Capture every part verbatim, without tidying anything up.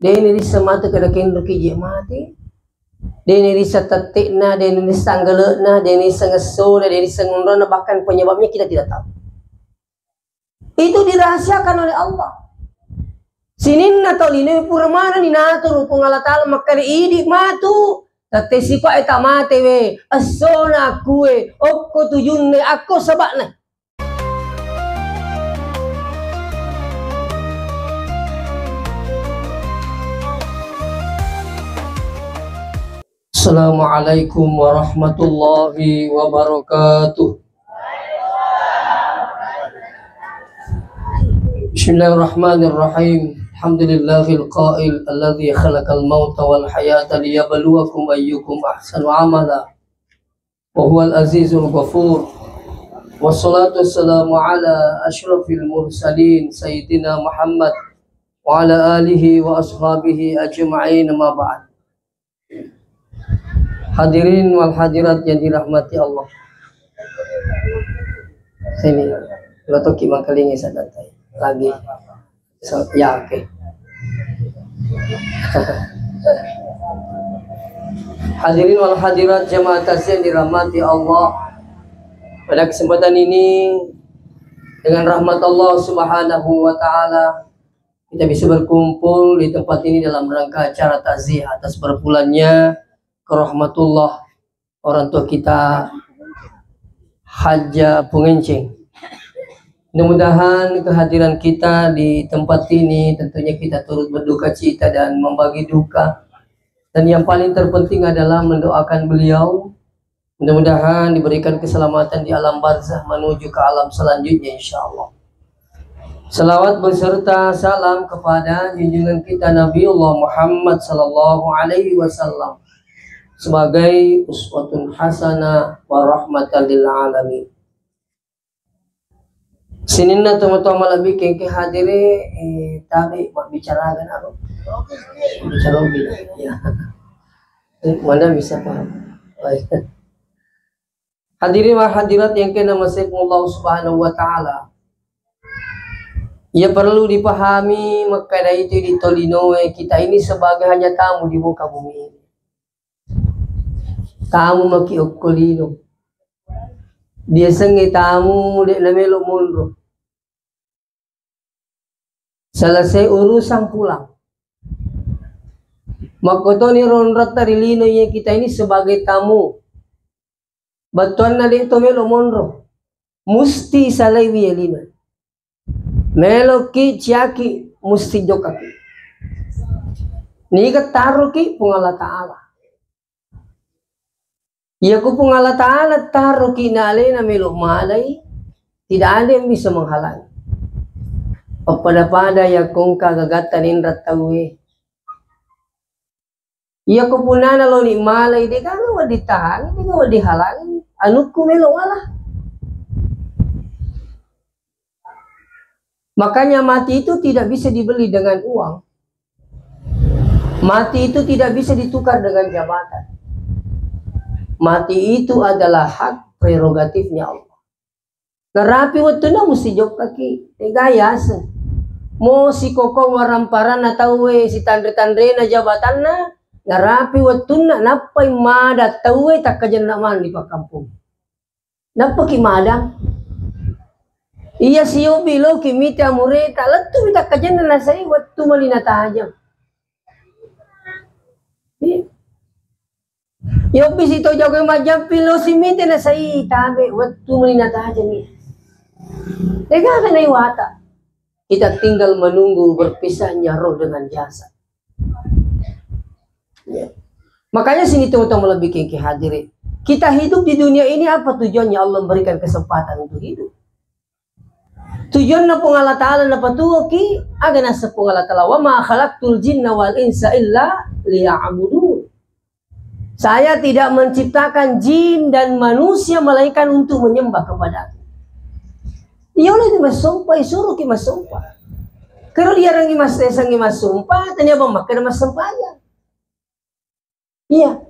De' nirisseng matu kada kenroki je' mate. De' nirisseng tette'na, de' nirisseng anggele'na, de' nirisseng essona, de' nirisseng onronna, bahkan penyebabnya kita tidak tahu. Itu dirahasiakan oleh Allah. Sininna tau linoe pura manenni naturu Puang Allah Ta'ala makkeda, "Idi' matu, tette' sikoe tamate we, essona akkue, okko tujunna, akko saba'na." Assalamualaikum warahmatullahi wabarakatuh. Bismillahirrahmanirrahim. Alhamdulillahil qail alladzi khalaqal mauta wal hayata liyabluwakum ayyukum ahsanu amala. Wa huwal azizul ghafur. Wassalatu wassalamu ala asyrafil mursalin sayyidina Muhammad wa ala alihi wa ashabihi ajma'in, amma ba'd. Hadirin wal hadirat yang dirahmati Allah. Sini, lo toki mangkalingi sadantai. Lagi. So, ya, oke. Hadirin wal hadirat jamaah takziah yang dirahmati Allah. Pada kesempatan ini, dengan rahmat Allah Subhanahu wa Ta'ala, kita bisa berkumpul di tempat ini dalam rangka acara takziah atas berpulangnya ke rahmatullah orang tua kita, Hajjah Pungenceng. Mudah-mudahan kehadiran kita di tempat ini, tentunya kita turut berduka cita dan membagi duka. Dan yang paling terpenting adalah mendoakan beliau, mudah-mudahan diberikan keselamatan di alam barzah menuju ke alam selanjutnya, insya Allah. Salawat beserta salam kepada junjungan kita Nabiullah Muhammad sallallahu alaihi wasallam sebagai uswatun hasanah wa rahmatan lil alamin. Sininna tomatoa malebbi engke hadire, eh, tabe mabbicara aga naro. Bicara ogi. Ya. Eh, mana bisa paham? Baik. Hadirin wal hadirat yang kena masih Allah Subhanahu wa Ta'ala. Ya, perlu dipahami, makkeda itu di tolinoe kita ini sebagai hanya tamu di muka bumi ini. Tamu maki okko lino. Diasengnge tamu de' namelo monro. Selesai urusan pulang. Makkotoni ronrotta ri lino iya kita ini sebagai tamu. Bettuanna de' to melo monro. Musti salaiwi iya lino. Meloki ciaki, musti jokkaki. Niga taroki Puang Allah Ta'ala. Iya ku Puang Allah Ta'ala taroki na alena melo malai, tidak ada yang bisa menghalangi. Pappada-pada iya kongka gagatta ninra tauwe. Iya ko punana loni malai, de' gaga wedding tahangi, de' gaga wedding halangi. Anukku melo wala. Makanya mati itu tidak bisa dibeli dengan uang. Mati itu tidak bisa ditukar dengan jabatan. Mati itu adalah hak prerogatifnya Allah. Narapi wettunna musti jokkaki, tega yaseng. Mo sikoko waramparanna tauwe, sitanre-tanrena jabatanna, narapi wettunna nappai mada tauwe takkajenna maneng di pakkampong. Nappaki madang. Iya siobbi loki mita amureta, lettu mi takkajenna nasai wettu mali natajeng. Iya. Yobbisi to jago majjampi lo simite nasai tabe wettu muli natajengi. Tega kena iwata. Kita tinggal menunggu berpisahnya roh dengan jasad. Ya. Makanya sini teman-teman lebih kengki hadirin. Kita hidup di dunia ini apa tujuannya Allah memberikan kesempatan untuk hidup? Tujuanna Puang Allah Ta'ala napatuoki, aga naseng Puang Allah Ta'ala, "Wa ma khalaqtul jinna wal insa illa liya'budun." Saya tidak menciptakan jin dan manusia melainkan untuk menyembah kepada-Ku. Iya, oleh itu massompa, isuruki massompa. Kero diarangi mas-, esangi massompa, tania bang makkeda massempajang. Iya.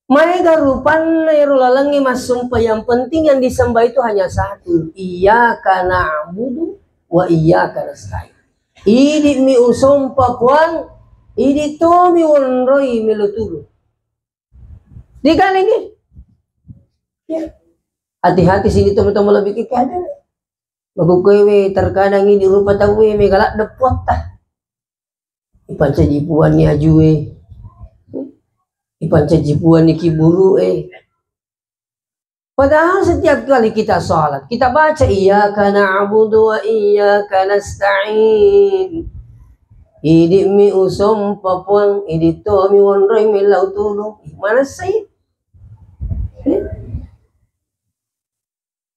Maega rupanna ero lalengnge massompa, yang penting yang disembah itu hanya satu, iyyaka na'budu wa iyyaka nasta'in. Idi'mi usompa Puang, Idi tomi wonroi melo tulu. Digalengi. Ya. Hati-hati sini teman-teman lebih ke ada. Magukuewe terkadang ini rupa tawe mega ladde puatta. Ipancaji puanni ajue. Ipancaji puanni kiburue. Padahal setiap kali kita salat, kita baca, "Iyyaka na'budu wa iyyaka nasta'in." Idi'mi usompa Puang, idi tomi wonroi mellau tulung. Manessai. Ya.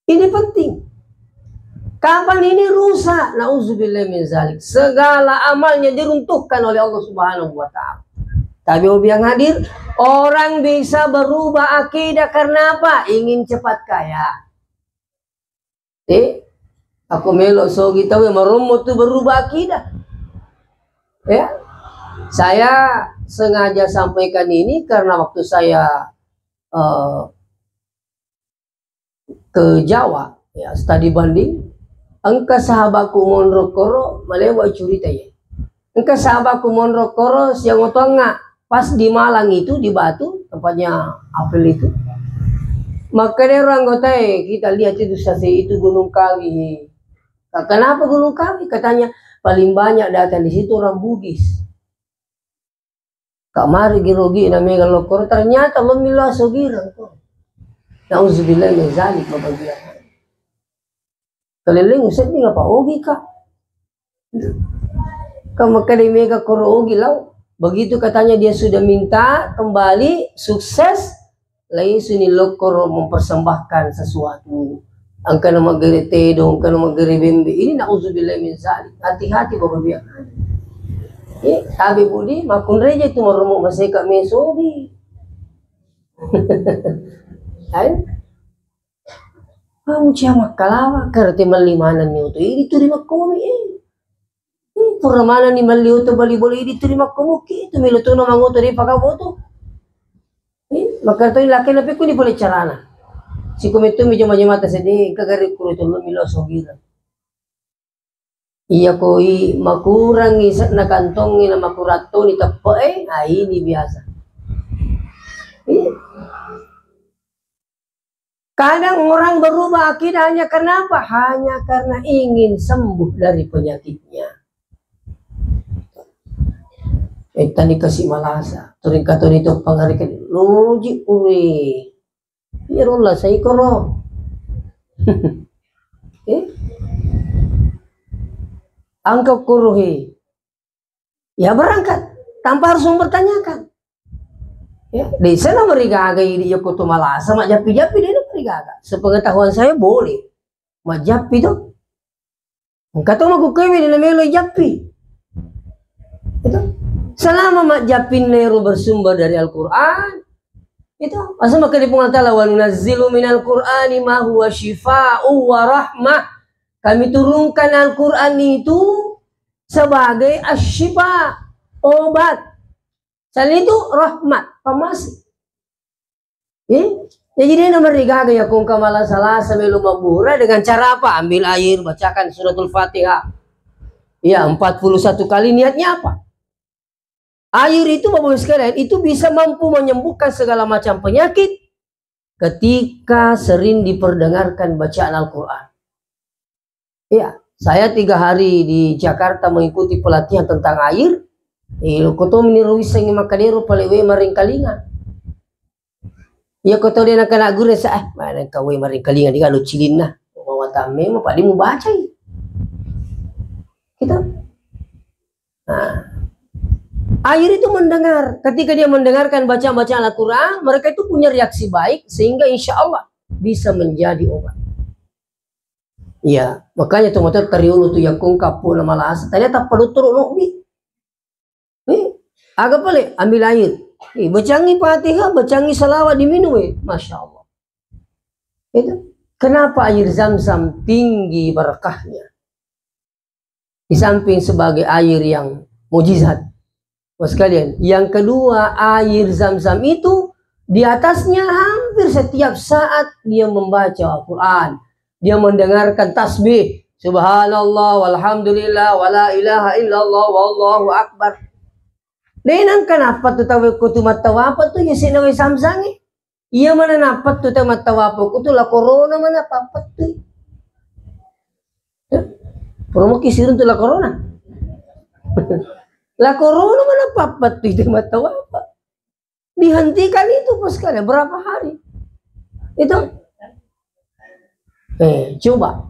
Ini penting. Kapan ini rusak? Nauzubillah min zalik. Segala amalnya diruntuhkan oleh Allah Subhanahu wa Ta'ala. Tapi, Obi yang hadir, orang bisa berubah akidah karena apa? Ingin cepat kaya. Eh, aku melo sogi tahu yang meromot tuh berubah akidah. Ya, saya sengaja sampaikan ini karena waktu saya eh, ke Jawa, ya, studi banding, engka sahabatku monro koro, malewa curita ya. Engka sahabatku monro koro, siang otonga, pas di Malang itu, di Batu, tempatnya April itu. Maka dia orang anggota, "Eh, kita lihat itu sase itu Gunung Kawi." "Kenapa Gunung Kawi?" Katanya, "Paling banyak datang di situ orang Bugis." Kamari girogi na mega lokkoro, ternyata lo milo asogireng ko. Nauzubillah min zalik, babagia. Keleleng useddi ngapa ogi ka? Ka makkeda mega koro ogi lau. Begitu katanya dia sudah minta kembali, sukses, laisuni lokkoro mempersembahkan sesuatu. Engkana maggere tedong, engkana maggere bembe. Ini nauzubillah min zalik. Hati-hati, Bapak Biak. Eh, tabe budi, makkunreja itu maromo maseka mesogi. Ayo. Kamu cia makkalawa, kerte melli manenni oto. Ini turi makkomi, eh. Hmm, pura manenni melli oto bali bola idi turi makkomuki, itu melo tona mangoto de pakaboto. Eh, makkatoi lakena pekku ni pole carana. Siko metto mi jama-jamata sedde, engka gare kuro tollo milo sogira. Iya koi makurangi se-, na kantongi na makurattoni teppe e, ah, ini biasa. Iya. Kadang orang berubah akidah hanya karena apa? Hanya karena ingin sembuh dari penyakitnya. Eh, tadi kasih malasa. Turing katoni to pangarikani. Loji ure. Iya rolla saikoro. Eh? Angka koro he. Ya berangkat tanpa harus mempertanyakan. Ya, desa na marigaga idi yoko to malasa majappi-jappi de na marigaga. Sepengetahuan saya boleh. Majappi to. Engka to makkukkuewe de na melo jappi. Itu. Selama majjappinna ero bersumber dari Al-Qur'an, itu. Asa makkeda Puang Allah Ta'ala, "Wa nunazzilu minal Qur'ani ma huwa syifa'u wa rahmah." Kami turunkan Al-Qur'an itu sebagai asy-syifa, obat. Selain itu rahmat, pamasi. Eh? Jadi de na marigaga ya kongka malasa-lasa melo mabbura dengan cara apa? Ambil air, bacakan suratul Fatihah. Ya, empat puluh satu kali niatnya apa? Air itu, Bapak Ibu sekalian, itu bisa mampu menyembuhkan segala macam penyakit ketika sering diperdengarkan bacaan Al-Quran. Iya, saya tiga hari di Jakarta mengikuti pelatihan tentang air. Eh, lo koto mini ruisengi makadero pale we maringkalinga. Iya, koto de nakana guru sa, eh, mana kau we maringkalinga di kalau cilinna. Mawatamme, mapadi mubacai. Kita. Nah, air itu mendengar. Ketika dia mendengarkan bacaan-bacaan Al-Quran, mereka itu punya reaksi baik, sehingga insya Allah bisa menjadi obat. Iya, makanya tu motor tariulu tu yakung kapu na malasa. Tanya tappa dottoro nobbi. Eh, aga pale, ambil air. Eh, bacangi Fatihah, bacangi salawat, diminum, eh. Masya Allah. Itu. Kenapa air Zam-Zam tinggi berkahnya? Di samping sebagai air yang mujizat. Bapak sekalian, yang kedua, air Zam-Zam itu di atasnya hampir setiap saat dia membaca Al-Quran. Dia mendengarkan tasbih. Subhanallah, walhamdulillah, wala ilaha illallah, wallahu akbar. De' nangka nappattu tau ko tu mattawapa tu ya sena wai samsangi. Iya mana nappattu tau mattawapa ko tu la corona mana pappattui. Promoki siruntu la corona. La corona mana pappattui tau mattawapa. Dihentikan itu, Bos sekalian, berapa hari? Itu. Eh, coba.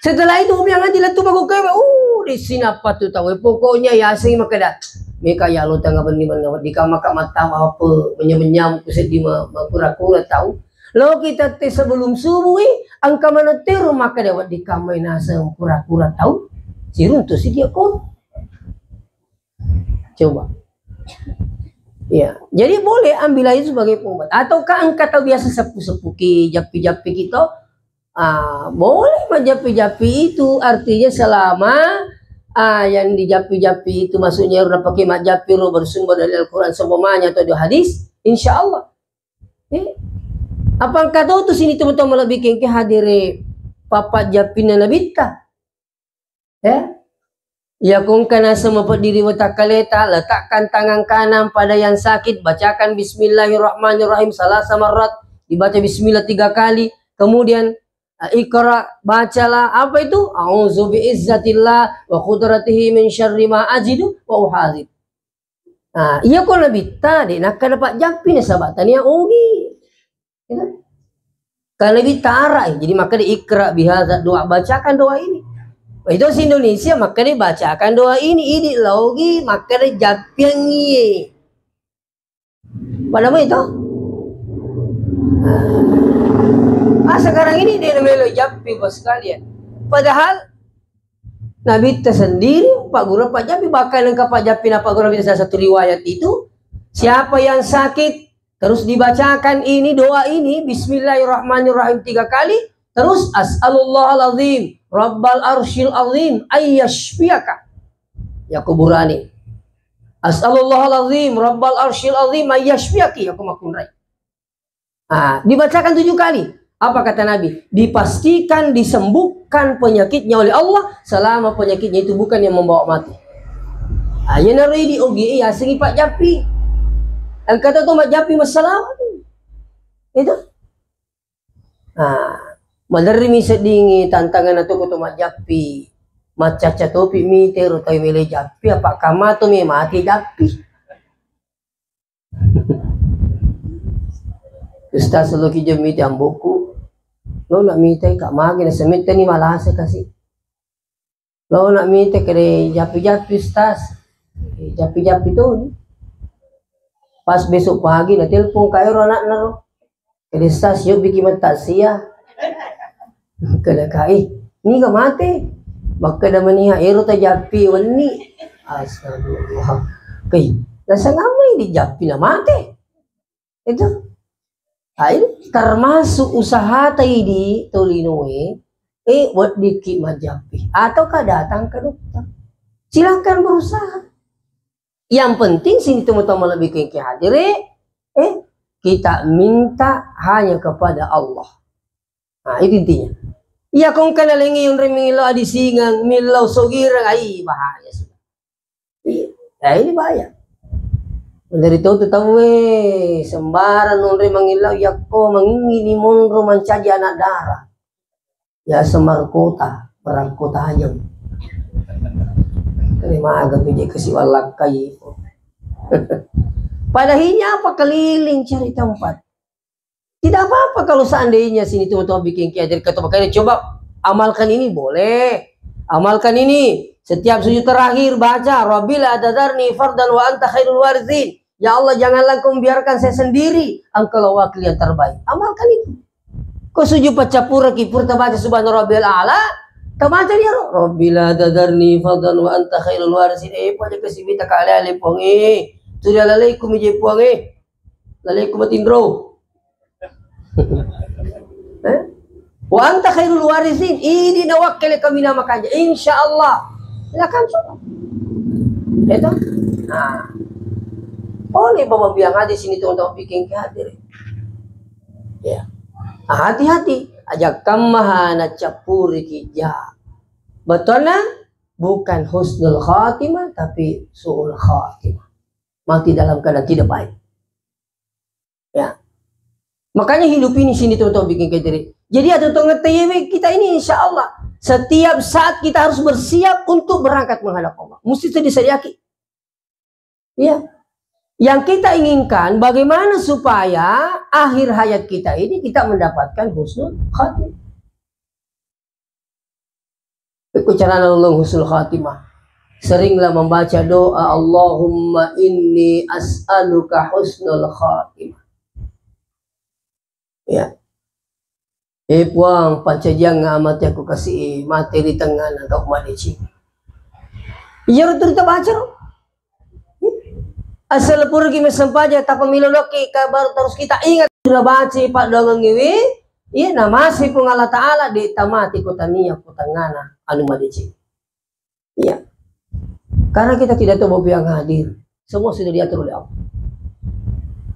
Setelah itu, ubiang hati letu bagu kewe, uh, di sinapa tu tau. Eh, pokoknya ya, asing maka dah. Meka ya lo tengah bendi mana, di kamar kamar tawa apa, menyam-menyam, ku sedih ma, ma kura-kura tau. Lo kita te sebelum subuh, eh, angka mana teru maka dah, di kamar nasa kura-kura tau. Siruntu si dia ko. Coba. Ya, jadi boleh ambil aja sebagai pengobat. Ataukah engka tau biasa sepu-sepuki, jappi-jappiki to? Ah, boleh majappi-jappi itu, artinya selama, ah, yang dijappi-jappi itu, maksudnya udah pakai majappi ro bersumber dari Al-Quran seumpamanya atau di hadis, insya Allah. Eh, apa engka tau tu sini teman-teman lebih kengke hadire papa jappina nabitta? Ya. Iya ko engka naseng mapeddiri watakkaleta, letakkan tangan kanan pada yang sakit, bacakan Bismillahirrahmanirrahim salasa marrat, dibaca bismillah tiga kali, kemudian, eh, Iqra, bacalah, apa itu? A'udzu bi izzatillah wa qudratihi min syarri ma ajidu wa uhadzir. Nah, iya ko nabitta, de' nakkeda pajjappi nasaba tania ogi. Gitu. Karena nabitta ara, eh, jadi maka di Iqra bihadza doa, bacakan doa ini. Itu si Indonesia maka di bacakan doa ini, idi laogi maka di jappiangi. Pada mau itu? Ah, sekarang ini dia melo jappi, Bos sekalian. Padahal Nabitta sendiri, Pak Guru, Pak Jambi, bahkan lengkap Pak Jambi, Pak Guru, salah satu riwayat itu, siapa yang sakit, terus dibacakan ini, doa ini, Bismillahirrahmanirrahim tiga kali, terus, "As'alullahal azim, rabbal arsyil azim, ayyashfiyaka." Ya kuburani. "As'alullahal azim, rabbal arsyil azim, ayyashfiyaki." Ya kumakunrai. Ah, dibacakan tujuh kali. Apa kata Nabi? Dipastikan disembuhkan penyakitnya oleh Allah selama penyakitnya itu bukan yang membawa mati. Ah, iya naro idi ogi, iya, sengi Pak Jappi. Engka to, to Mak Jappi masalah. Itu. Ah, maderri mi seddingi tantangan atau ko to Mak Jappi. Macca-ca topi mi tero tau mele Jappi, apa kamato mi mati Jappi. Ustaz, lo ki jam mite amboku. Lo nak mite kak magi na semetteni malase kasi. Lo nak mite kede jappi-jappi, Ustaz. Jappi-jappi tu. Pas besok pagi na telepon ka ero anakna ro. Kede, "Ustaz, yo biki metta sia." Kede kai, "Niga mate?" Makkeda meniha, "Ero tajappi wenni." Astagfirullah. Kai, naseng amai dijappi na mate. Itu. Ah, ini termasuk usaha tai di tolinoe, eh, weddikki majappi. Ataukah datang ke dokter. Silahkan berusaha. Yang penting sini teman-teman lebih ke hadire, eh, kita minta hanya kepada Allah. Nah, itu intinya. Iya, kong kana lengi yonre milo adi singang, milo sogirang, ai bahaya sudah. Iya, nah, ini bahaya. Dari tau tu tau, eh, sembarang nonre mangilau, yakko mangingini monro mancaji anak darah. Ya, semarkota, perangko tajam. Terima aga tu je kasi wallakkai. Padahinya apa keliling cari tempat. Tidak apa-apa kalau seandainya sini teman-teman bikin kiai dari ketua makanya coba amalkan ini, boleh. Amalkan ini. Setiap sujud terakhir baca, "Rabbi la tadarni fardan wa anta khairul warithin." Ya Allah, janganlah Engkau membiarkan saya sendiri, Engkaulah wakil yang terbaik. Amalkan itu. Ko sujud paccappuraki, pura tabaca subhana rabbiyal a'la, tabaca dia ro, "Rabbi la tadarni fardan wa anta khairul warithin." Eh, pada kasi mita kale ale Puang, eh. Tuli alalaiku mi je Puang, eh. Lalaiku matinro. Eh? "Wa anta khairul warithin." Ini nawakkele kami nama kanja. Insya Allah. Silakan coba. Ya toh? Nah. Boleh bawa biang aja sini teman-teman bikin hadir. Ya. Nah, hati-hati. Aja kammaha na cappuri kija. Betul na? bukan husnul khatimah, tapi su'ul khatimah. Mati dalam keadaan tidak baik. Ya. Makanya hidup ini sini, teman-teman, bikin kayak tadi. Jadi, ada teman-teman, kita ini insya Allah setiap saat kita harus bersiap untuk berangkat menghadap Allah. Mesti itu disediakan. Iya. Yang kita inginkan, bagaimana supaya akhir hayat kita ini kita mendapatkan husnul khatimah. Pekko carana ulung husnul khatimah. Seringlah membaca doa, "Allahumma inni as'aluka husnul khatimah." Ya. Eh, Puang, pancajiang amate aku kasi mate di tengah nangka madeceng. Iya, ro, terus baca, ro. Asal puraki massempajang, tappa miloloki, ka baru terus kita ingat, sudah baca paddoangeng iwi, iya, namasi Puang Allah Ta'ala, de' tamati ko tania ko tengana anu madeceng. Iya. Karena kita tidak tahu bahwa yang hadir. Semua sudah diatur oleh Allah.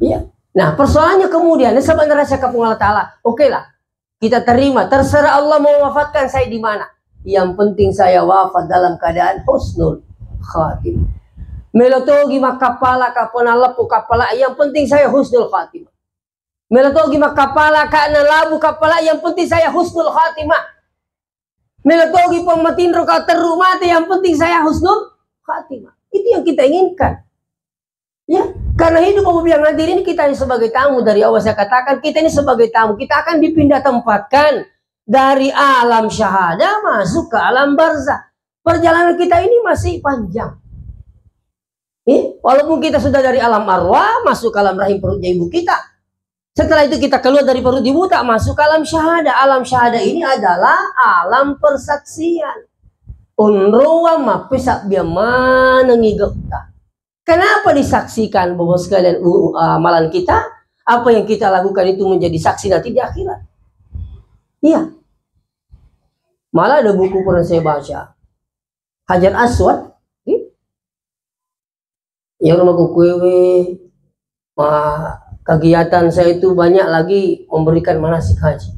Iya. Nah, persoalannya kemudian, ini sahabat neraka Puang Allah Ta'ala. Oke lah. Kita terima, terserah Allah mau wafatkan saya di mana. Yang penting saya wafat dalam keadaan husnul khatimah. Melo togi makkappala ka pona leppu kappala, yang penting saya husnul khatimah. Melo togi makkappala ka na labu kappala, yang penting saya husnul khatimah. Melo togi pong matinro ka terru mate, yang penting saya husnul khatimah. Itu yang kita inginkan. Ya, karena hidup, Bapak Ibu yang hadir ini, kita ini sebagai tamu dari awal saya katakan, kita ini sebagai tamu, kita akan dipindah tempatkan dari alam syahadah masuk ke alam barzah. Perjalanan kita ini masih panjang. Eh, walaupun kita sudah dari alam arwah masuk ke alam rahim perutnya ibu kita. Setelah itu kita keluar dari perut ibu, tak masuk ke alam syahadah. Alam syahadah ini adalah alam persaksian. Onroang mappesabbiang manengi gau'ta. Kenapa disaksikan, Bapak sekalian, u-, amalan kita? Apa yang kita lakukan itu menjadi saksi nanti di akhirat. Iya. Malah ada buku pernah saya baca. Hajar Aswad. Ih. Iyaro makkukkuewe, ma-, kegiatan saya itu banyak lagi memberikan manasik haji.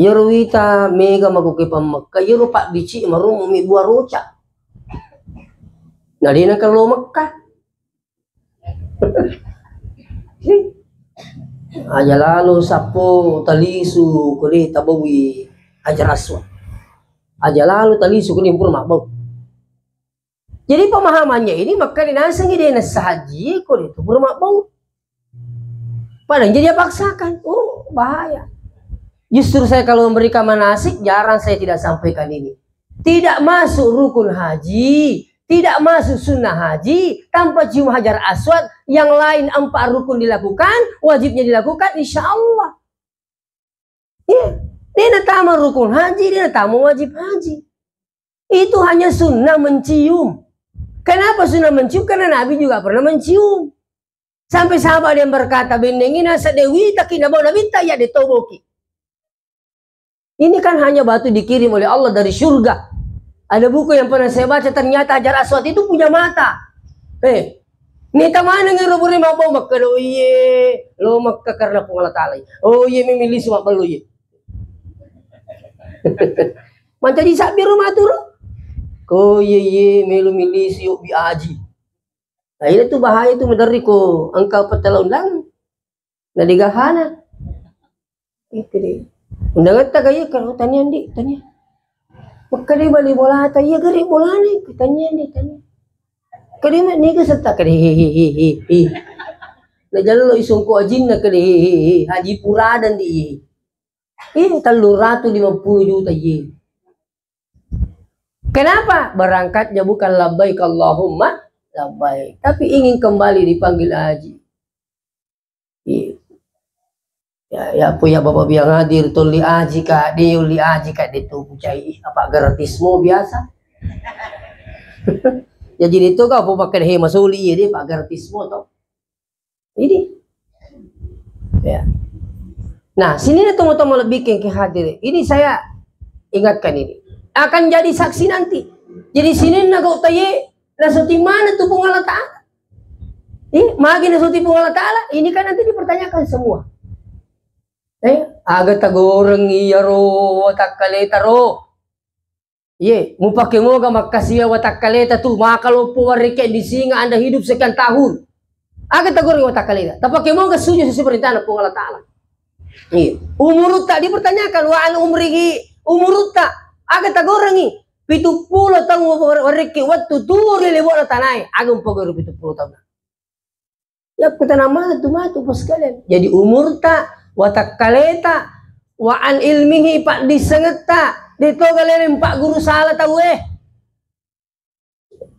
Iyaro wita mega makkukkue pammekka, iyaro pabbici marumu mi bua roca. Na dena kello Mekka. Aja lalo sappo talisu ko de tabaui Hajar Aswad. Aja lalo talisu ko de pura mabbau. Jadi pemahamannya ini, maka dinasengi de nessa haji ko de tu pura mabbau. Padahal jadi dia paksakan. Oh, bahaya. Justru saya kalau memberikan manasik, jarang saya tidak sampaikan ini. Tidak masuk rukun haji, tidak masuk sunnah haji tanpa cium Hajar Aswad, yang lain empat rukun dilakukan, wajibnya dilakukan, insya Allah. Iya. De natama rukun haji, de natama wajib haji. Itu hanya sunnah mencium. Kenapa sunnah mencium? Karena Nabi juga pernah mencium. Sampai sahabat ada yang berkata, "Bennengi nasa dewi taki nabau Nabi ta ya de toboki." Ini kan hanya batu dikirim oleh Allah dari surga. Ada buku yang pernah saya baca, ternyata Hajar Aswad itu punya mata. Eh, nita mana ngero bure mabau Mekka do iye, lo Mekka karena Puang Allah Ta'ala. Oh iye, memilih semua perlu iye. Mancaji sabbi ro maturu. Ko iye, iye, melu milisi yuk bi aji. Nah, ini tuh bahaya tuh, mederri ko engka petala undang. Na digahana. Itu deh. Undang ta gaya kalau tanian di, tanian. Maka dia bali bola ta, iya gari bola nih, tanian di, tanian. Kade niga setta kade, hehehe. Na jallo isongko ajinna kade, hehehe. Haji pura dan di. Eh, telluratu lima puluh juta ye. Kenapa? Berangkatnya bukan labbaik Allahumma labbaik, tapi ingin kembali dipanggil haji. Iya. Ya, ya, apa ya Bapak biang hadir, tolli haji ka, de yolli haji ka, de tu kucai, apa gratis mo biasa. Ya, jadi itu kau apa pakai he masuli ya, de, apa gratis mo to. Ini. Ya. Nah, sini nih teman-teman lebih ke, ke hadir. Ini saya ingatkan ini. Akan jadi saksi nanti. Jadi sini nagau taye, nasuti mana tu Puang Allah Ta'ala. Eh, magi nasuti Puang Allah Ta'ala, ini kan nanti dipertanyakan semua. Eh, aga tagoreng iyaro takkaleta ro. Iye, mupake moga makkasiwiang watakkaleta tu, maka loppo wareke di singa Anda hidup sekian tahun. Aga tagoreng watakkaleta? Tapake moga sujud sesuai perintahna Puang Allah Ta'ala. Iya. Umurutta dipertanyakan, wa an umrihi, umurutta. Aga tagorengi? Pitu pulo taung wa-, wareke wettu tuo ri lebo'na tanae. Aga umpagoreng pitu pulo taung? Yakku tana matu, matu pas kalian. Jadi umurta, watakkaleta, wa an ilmihi, paddissengetta, de toga leleng pagguru sala tau e.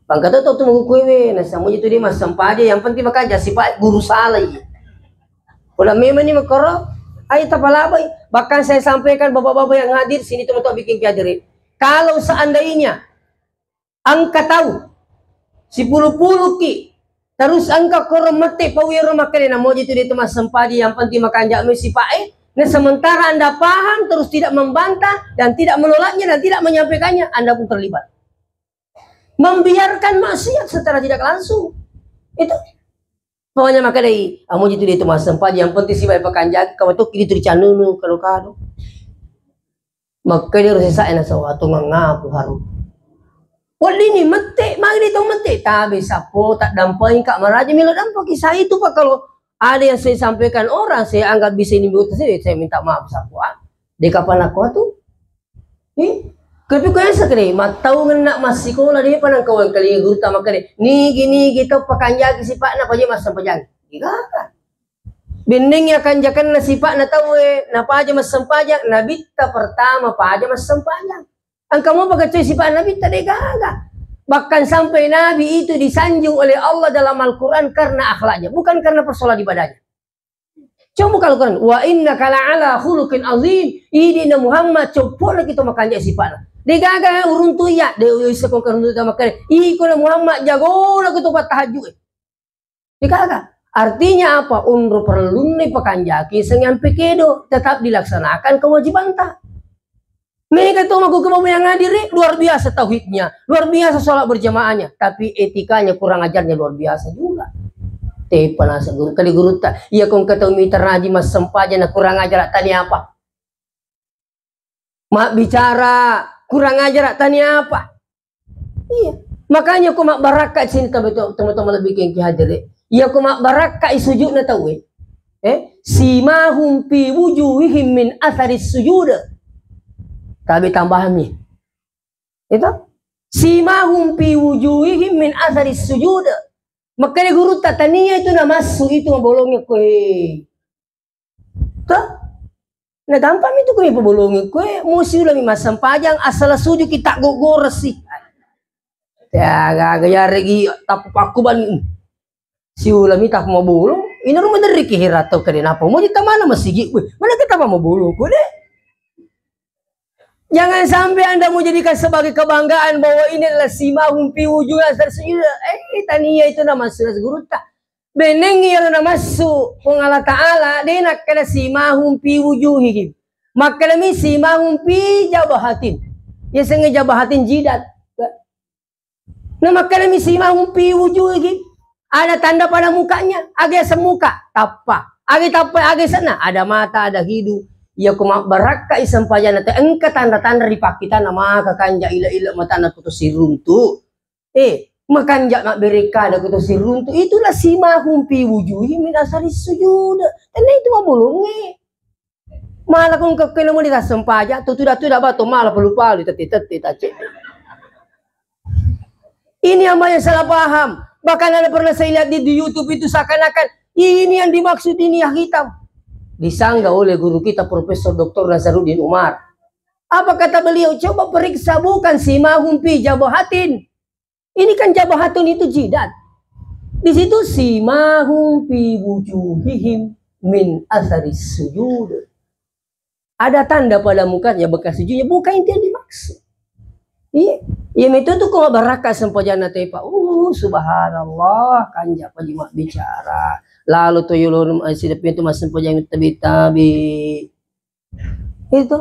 Pangkata tau tu magukuewe, nasamuji tu dia massempaja, yang penting makanja sipa guru sala i. Pula memang ni makoro, ayo tapalabai. Bahkan saya sampaikan bapak-bapak yang hadir sini, teman-teman bikin kiajari. Kalau seandainya engka tau sipulu-pulu ki, terus engka koro mette pau ero makkeda, namoji tu dia tu massempaji, yang penting makanja mi sipa e. Nah, sementara Anda paham, terus tidak membantah dan tidak menolaknya dan tidak menyampaikannya, Anda pun terlibat. Membiarkan maksiat secara tidak langsung. Itu. Pokoknya makkedai, amuji tu dia tu massempaji, yang penting sibawa pakanjaki, kawa tokki itu dicanunu, kado-kado. Makkeda ro sesa ena sawa, tongeng ngapu haru. Weddini mette, magi dia tu mette, tabe sappo, tak dampai, kak maraji, milo dampa kisah itu, Pak, kalau ada yang saya sampaikan orang, saya anggap bisa ini buat saya, saya minta maaf sappo, ah. De kapang nakko tu? Eh? Tapi ko yang sekali, mattaungeng nak massikola, de pa nangkawang kali guru tama kali. Nigi, nigi, tau pakanjaki sipakna, paja massempajang. Enggak. Benneng ya kanjakanna sipakna tau e, na paja massempajang, nabitta pertama paja massempajang. Engka mo pagaccoi sipakna nabitta, de gaga. Bahkan sampai Nabi itu disanjung oleh Allah dalam Al-Quran karena akhlaknya, bukan karena persoalan ibadahnya. Coba kalau Quran, "Wa innaka la'ala khuluqin azim." Idi na Muhammad, coppona kita makanja sipana. De gaga uruntu iya, de uyo isa ko karuntu ta makkeda, "Iko na Muhammad, jagona ko to pattahajju e." De gaga. Artinya apa? Unro perlunna pakanjaki sengyampe kedo, tetap dilaksanakan kewajibanta. Mega to makkukku babu yang hadir, luar biasa tauhidnya, luar biasa sholat berjamaahnya, tapi etikanya, kurang ajarnya luar biasa juga. Tepa nasa guru, kali gurutta, iya kong ketemu mita raji massempajang na kurang ajar tani apa? Mabbicara kurang ajar tani apa? Iya. Makanya ko mabbarakka sini teman-teman lebih kengki hadir. Iya ko mabbarakka i sujudna tau e. Eh, simahum fi wujuhihim min athari sujud. Tabe tambahan ni. Itu? Simahum fi wujuhihim min athari sujud. Makkeda gurutta tania itu namassu itu mabolongnya koe. Toh? Nah, gampang itu koe pabolongi koe, musi ulami massempajang, asal suju kita gogoresi. Ya, gaga yaregi tappu pakkuban. Siulami tappu mabolong, ina rumah dari kihira tau kade napa. Mau kita mana masigi? Mana kita mau bolong koe deh? Jangan sampai Anda mau jadikan sebagai kebanggaan bahwa ini adalah simahum fi wujuh asar sujud. Eh, tania itu nama sudah gurutta. Benengngi iyaro namassu Puang Allah Ta'ala, de nakkeda simahum fi wujuhihim. Makkedami simahum fi jabahatin. Yasengnge jabahatin jidat. Na makkedami simahum fi wujuhihim. Ada tanda pada mukanya, aga yaseng muka, tappa. Aga tappa, aga yasenna, ada mata, ada hidung. Iya ko mabbarakka i sempajanna te engka tanda-tanda ri pakkitana maka kanja ila-ila matana kutu siruntu. Eh, makanja mabberekka ada kutu siruntu, itulah simahum fi wujuhi min asari sujud. Tena itu mabolongnge. Malah kong kekkena muli tassempajang, tu tuda-tuda bato malah palu-palu, tette-tette, tace. Ini yang banyak salah paham. Bahkan ada pernah saya lihat di, di YouTube itu seakan-akan ini yang dimaksud ini yang hitam. Disanggah oleh guru kita Profesor Doktor Nasaruddin Umar. Apa kata beliau? Coba periksa, bukan simahum fi jabahatin. Ini kan jabahatun itu jidat. Di situ simahum fi wujuhihim min athari sujud. Ada tanda pada mukanya bekas sujudnya, bukan itu yang dimaksud. Iya, iya itu tuh kok barakka sempajanna tepa. Uh, subhanallah, kanja pa juma bicara. Lalu to yolo, eh, sidepi itu mas sempajang tabi-tabi. Itu.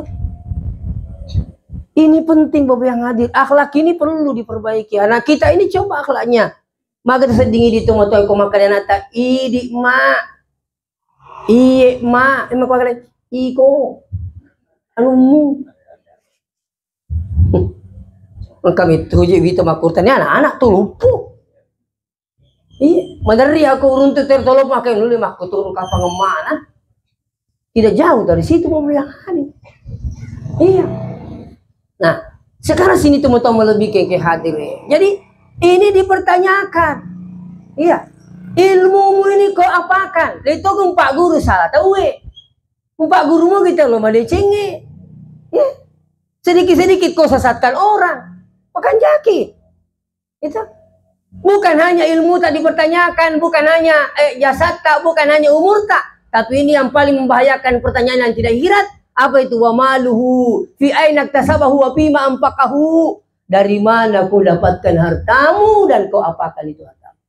Ini penting, Bapak yang hadir. Akhlak ini perlu diperbaiki. Anak kita ini coba akhlaknya. Maka tersedingi di tengah-tengah kau makan anak tak, "Idi, Mak. Iye, Mak." Emang kau kalian, "Iko. Anumu." Engka mettu je wita makkurta ni anak-anak tu luppu. Iya, maderri aku uruntu ter tolong pakai nuli makkuturun kapang mana. Tidak jauh dari situ mau yang hadir. Iya. Nah, sekarang sini teman-teman lebih ke, ke hadir ya. Jadi ini dipertanyakan. Iya. Ilmumu ini kau apakan? Itu empat guru salah tahu eh. Empat gurumu kita lo madecengi. Iya. Sedikit-sedikit kau sesatkan orang. Makan jaki. Itu. Bukan hanya ilmu tak dipertanyakan, bukan hanya eh, jasad tak, bukan hanya umur tak, tapi ini yang paling membahayakan pertanyaan yang tidak akhirat. Apa itu? Wa maluhu fi aina iktasabahu wa fima anfaqahu. Dari mana kau dapatkan hartamu dan kau apakan itu hartamu?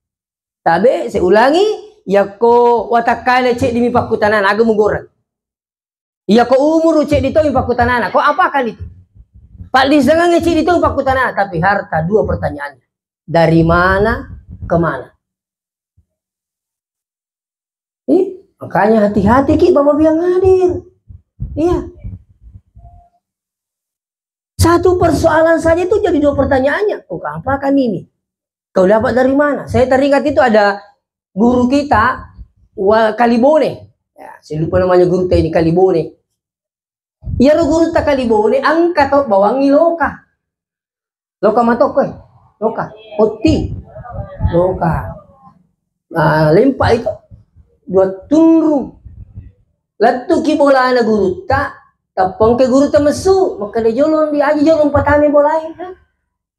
Tabe, saya ulangi, yakko watakkale ceddi mi pakkutanana, aga mugoreng. Iya ko umuru ceddi to mi pakkutanana, ko apakan itu? Paddisengengnge ceddi to mi pakkutanana, tapi harta dua pertanyaannya. Dari mana ke mana? Ih, makanya hati-hati ki Bapak biang hadir. Iya. Satu persoalan saja itu jadi dua pertanyaannya. Oh, apakan ini? Kau dapat dari mana? Saya teringat itu ada guru kita, wa-, Kalibone. Ya, saya lupa namanya guru ini, Kalibone. Iyaro gurutta Kalibone, engka to bawangi loka. Loka matokko, eh. Loka. Otti. Loka. Nah, lempa itu. Dua tunru. Lettuki bolana gurutta, tappongke gurutta messu, makkeda jolo ndi aji jolo mpatame bolae.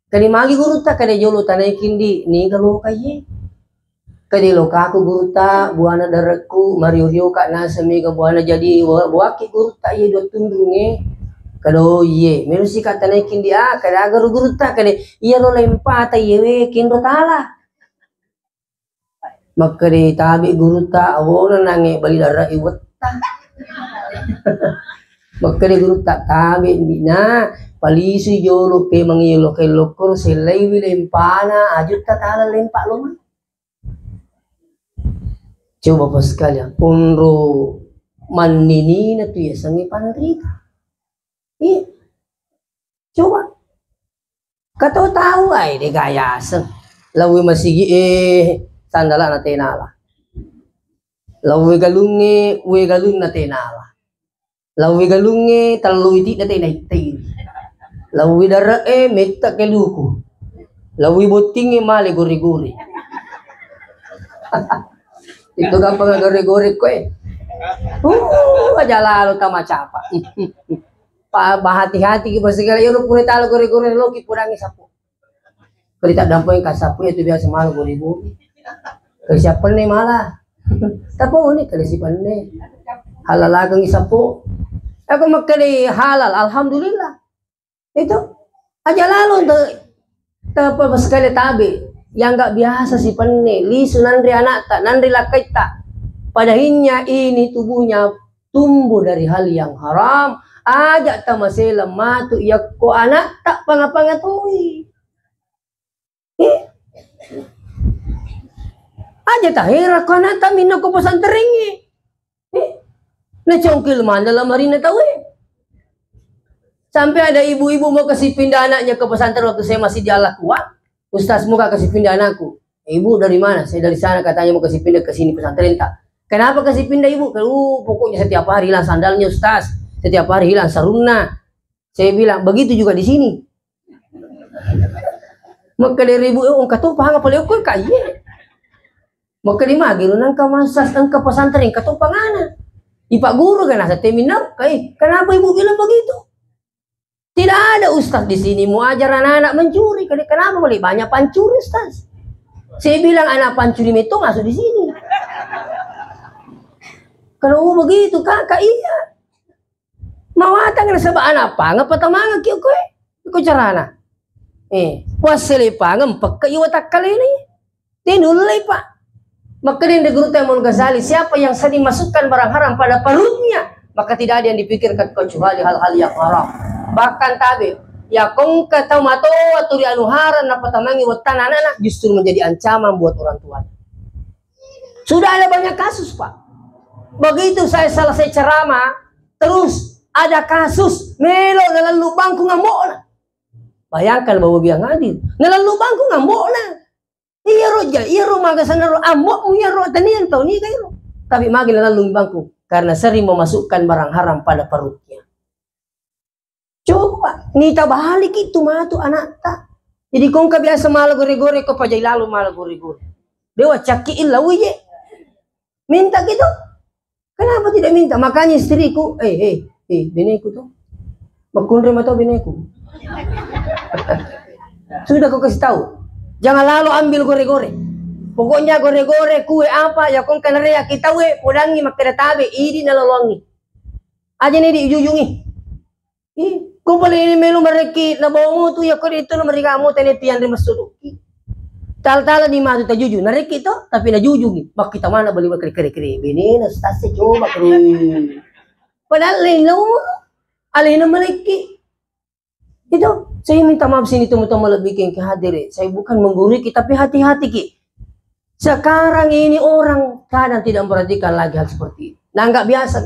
Kade magi gurutta, kade jolo tanai kindi, niga loka iye. Kade lokaku gurutta, buana darekku, mario-rio ka naseng mega buana jadi wa-, waki gurutta iye dua tunrunge. Kado iye, melo sika tanai kindi, ah, kade aga ro gurutta, kade iyaro lempata iye we, kinro tala. Makkeda tabe gurutta, awona nange bali dara iwetta. Makkeda gurutta, tabe ndina, palisui jolo pemang yelo kellokkoro, sellaiwi lempana, ajutta tala lempa loma. Coba Bapak sekalian, onro manninina tu yasengnge panrita. Iya. Coba. Kato tau ai de gayaseng. Lawi masigi e sandala na tenala. Lawi galungnge, we galunna tenala. Lawi galungnge, tellu iti na tena ittei. Lawi dare e, metta keluku. Lawi bottingnge, male gore-gore. Itu gampang gore-gore koe. Uh, aja lalo tama capa. Pa, bahati-hati ki, basegala iyaro pura talo gore-gore loki pudangi sapu. Kali tak dampeng ka sapu itu biasa malu gore-gore. Kali siappenne malah. Tapi ini kali si penne. Halalakengi sapu. Aku makkeda halal, alhamdulillah. Itu aja lalo te, te apa sekali tabe. Yang nggak biasa si penne, lisu nanre anakta, nanre lakkaitta. Padahinya ini tubuhnya tumbuh dari hal yang haram, aja tamasela matu yakko anak tak panga-panga toi. Eh? Aja tahera ko anak tak minna ko pesantrengnge. Eh? Na congkil mana lamari na tawe. Sampai ada ibu-ibu mau kasih pindah anaknya ke pesantren waktu saya masih di Al-Quran. Ustaz, mau kasih pindah anakku. "Ibu dari mana?" "Saya dari sana," katanya, "mau kasih pindah ke sini pesantren tak." "Kenapa kasih pindah, Ibu?" "Kalau pokoknya setiap hari hilang sandalnya, Ustaz. Setiap hari hilang sarungna." Saya bilang, "Begitu juga di sini." Maka dari ibu, "Oh, engka tu pahang apa leokko ka iye." Maka di magi lu nangka masas engka pesantren engka tu pangana. Ipak guru kan asa teminau kai. "Kenapa Ibu bilang begitu?" Tidak ada ustaz di sini mau ajar anak-anak mencuri. Kali, kenapa boleh banyak pancuri ustaz? Saya bilang anak pancuri itu masuk di sini. Kalau begitu kakak iya. Mawatang nasaba anak pang apa tamanga kio koe? Iko carana. Eh, wassele pangem pekka iwa takkaleni. Tinullei, Pak. Makkedai Gurutta Imam Ghazali, siapa yang sering masukkan barang haram pada perutnya, maka tidak ada yang dipikirkan kecuali hal-hal yang haram. Bahkan tabe, ya kongka tau matoa tuli anu haram napatamangi wettana anak-anak justru menjadi ancaman buat orang tuanya. Sudah ada banyak kasus, Pak. Begitu saya selesai ceramah, terus ada kasus melo lalu bangku ngamokna. Bayangkan Bapak Biang hadir. Nalallu bangku ngambokna. Iyaro ja, iyaro maga sanaro ambokmu iyaro tanian tau niga iro. Tapi magi nalallu bangku karena sering memasukkan barang haram pada perutnya. Coba, nita balik itu matu anakta. Jadi kongka biasa mala gore-gore, ko pajai lalu mala gore-gore. Dewa cakki illa uye. Minta gitu. Kenapa tidak minta? Makanya istriku, eh, eh, eh, beneku tuh. Makunre mata beneku. Sudah kau kasih tahu. Jangan lalu ambil gore-gore. Pokoknya gore-gore, kue apa, ya kongka narea kita we, podangi makkeda tabe, idi naloloangi. Aja nih dijujungi. Ih, ko pole ini melu marekki nabawa mutu, ya ko itu na mariga mutu, tene tiang ri massuduki. Tal-tala di matu tajuju, narekki to, tapi najujungi. Makkita mana bali kere-kere, bene na stase coba kru. Padahal lain lo, alena malekki. Itu, saya minta maaf sini teman-teman lebih ke hadir. Saya bukan menggurui kita, tapi hati-hati ki. Sekarang ini orang kadang tidak memperhatikan lagi hal seperti itu. Nah, nggak biasa.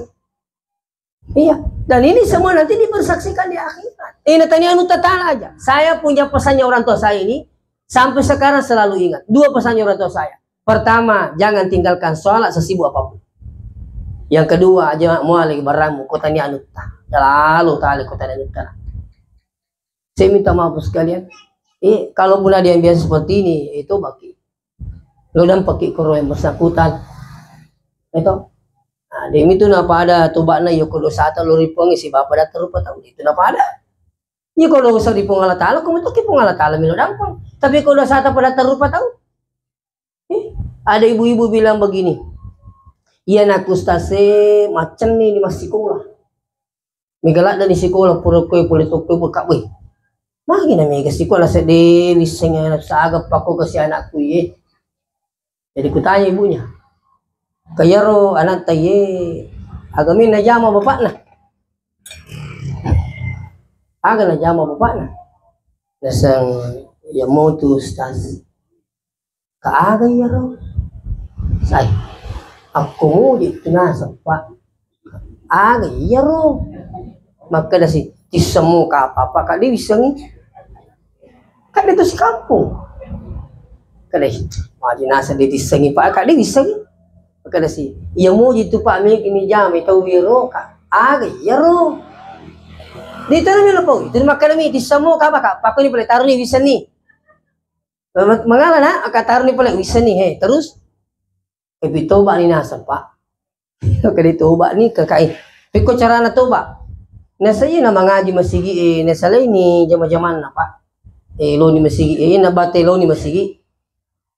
Iya, dan ini semua nanti dipersaksikan di akhirat. Ini tanya anu tatala aja. Saya punya pesannya orang tua saya ini, sampai sekarang selalu ingat. Dua pesannya orang tua saya. Pertama, jangan tinggalkan sholat sesibuk apapun. Yang kedua, aja muali baramu, kota ni anutta. Lalu tali kota ni anutta. Saya minta maaf sekalian. Eh, kalaupun ada yang biasa seperti ini, itu bagi. Lo dan pakai koro yang bersangkutan. Itu. Nah, demi itu napa ada tobakna, yo ko dosata lo ripongi si bapa datar rupa tahu. Itu napa ada. Iya, kalau dosa di Puang Allah Ta'ala, kamu tuh Puang Allah Ta'ala milo dampang. Tapi kalau dosa tak pada tarupa tahu. Eh, ada ibu-ibu bilang begini, "Iya, nak ustaz, eh, macam ni di masih sekolah. Mega ladde ni sikola, pura koe pole tokkoe buka, weh. Magi na mega sikola sedde wissengnge saga pakko kasi anakku iye." Jadi kutanya ibunya, "Ka iyaro anatta iye, aga mi najama bapakna? Aga najama bapakna?" Naseng, "Iya motu, Ustaz." "Ka aga iyaro?" "Sai, akko muji tu naseng, Pak." "Aga iyaro?" Makkeda si, "Tisseng muka apa-apa, ka de wissengi." Ka de tu sikampung. Kada, maji naseng de tissengi, Pak, ka de wissengi. Makkeda si, "Iya muji tu, Pak, megi ni jama tau wiro ka." "Aga iyaro?" De tu nami lo pau. Itu makkeda mi, "Tisseng muka apa, Kak? Pakko ni pole taroni wissenni." Mangala na, aka taroni pole wissenni, he. Terus? Epi toba ni naseng, Pak. Kede toba ni, kakai. Pekko carana toba. Nasai na mangaji masigi, eh, nasalai ni jama-jamanna, Pak. Eh, lo ni masigi, eh, na bate lo ni masigi.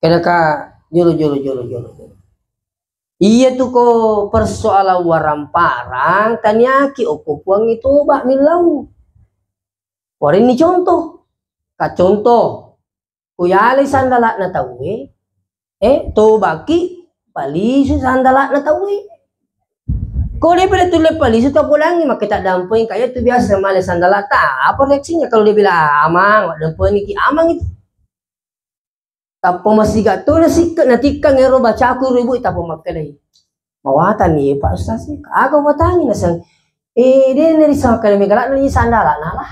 Kena ka jolo, jolo, jolo, jolo. Iya tu ko persoalan waramparang, taniaki okko Puang e toba millau. Warenni contoh. Ka contoh. Ku yalai sandala'na tauwe, eh, tobaki, palisu sandala'na tauwe. Ko de pale tulle palisu, tapodangi, makkeda dampeng, kaya tu biasa male sandala'ta, apa reaksinya kalau dia bilang, "Amang, dampengiki, amang itu." Tappa masiga tu nasikke, natikkang ero bacaku ro ibu, tappa makkedai. Mawatang ni, Pak Ustaz, aga watangi naseng, eh, de neri sangka mega ladde ni sandala nala.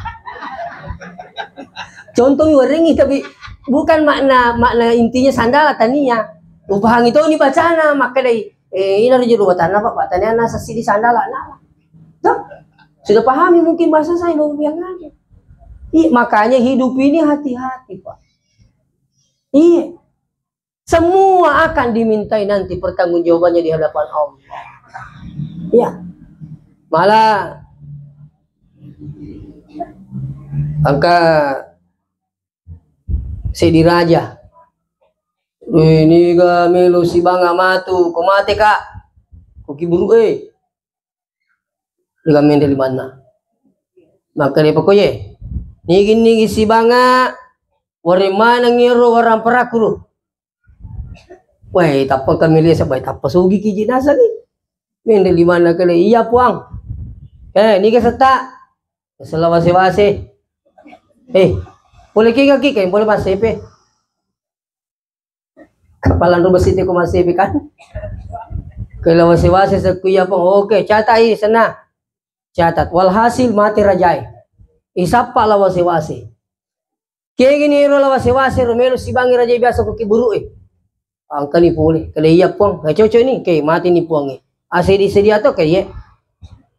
Contoh mi werengi, tapi bukan makna, makna intinya sandala tania. Upahangi to ni bacana, makkedai, eh, ina ro jero watanna, Pak, Pak, tania nasa sidi sandala nala. Tuh, sudah pahami mungkin bahasa saya mau bilang aja. Iya, makanya hidup ini hati-hati, Pak. Iya. Semua akan dimintai nanti pertanggungjawabannya di hadapan Allah. Ya. Malah angka seddi raja. Wih, niga melo sibanga matu, ko mate, Kak. Ko kiburu, eh. Niga menre limanna. Maka dia pokoknya. Nigi-nigi sibanga, wari maneng ero warang perakku. Weh, tappa kami lihat sebaik tappa sugi kiji nasa ni. Menre limanna kele, "Iya, Puang." "Eh, niga setta?" "Sella wase-wase." "Eh, boleh kika kika, boleh mas sepe." Kapalan ro besi te ko mas sepe kan. Kele wase-wase sekku, "Iya, Puang." "Oke, catat i senna." Catat. Walhasil mate rajae. Isappa la wase-wase. Kegini ero la wase-wase ro melo sibangi raja biasa ko kiburu e. Angkani pole. Kada iya, Puang. Nggak cocok ni. Ke, mati ni, Puang e. Asedi-sedi atau ke, ye.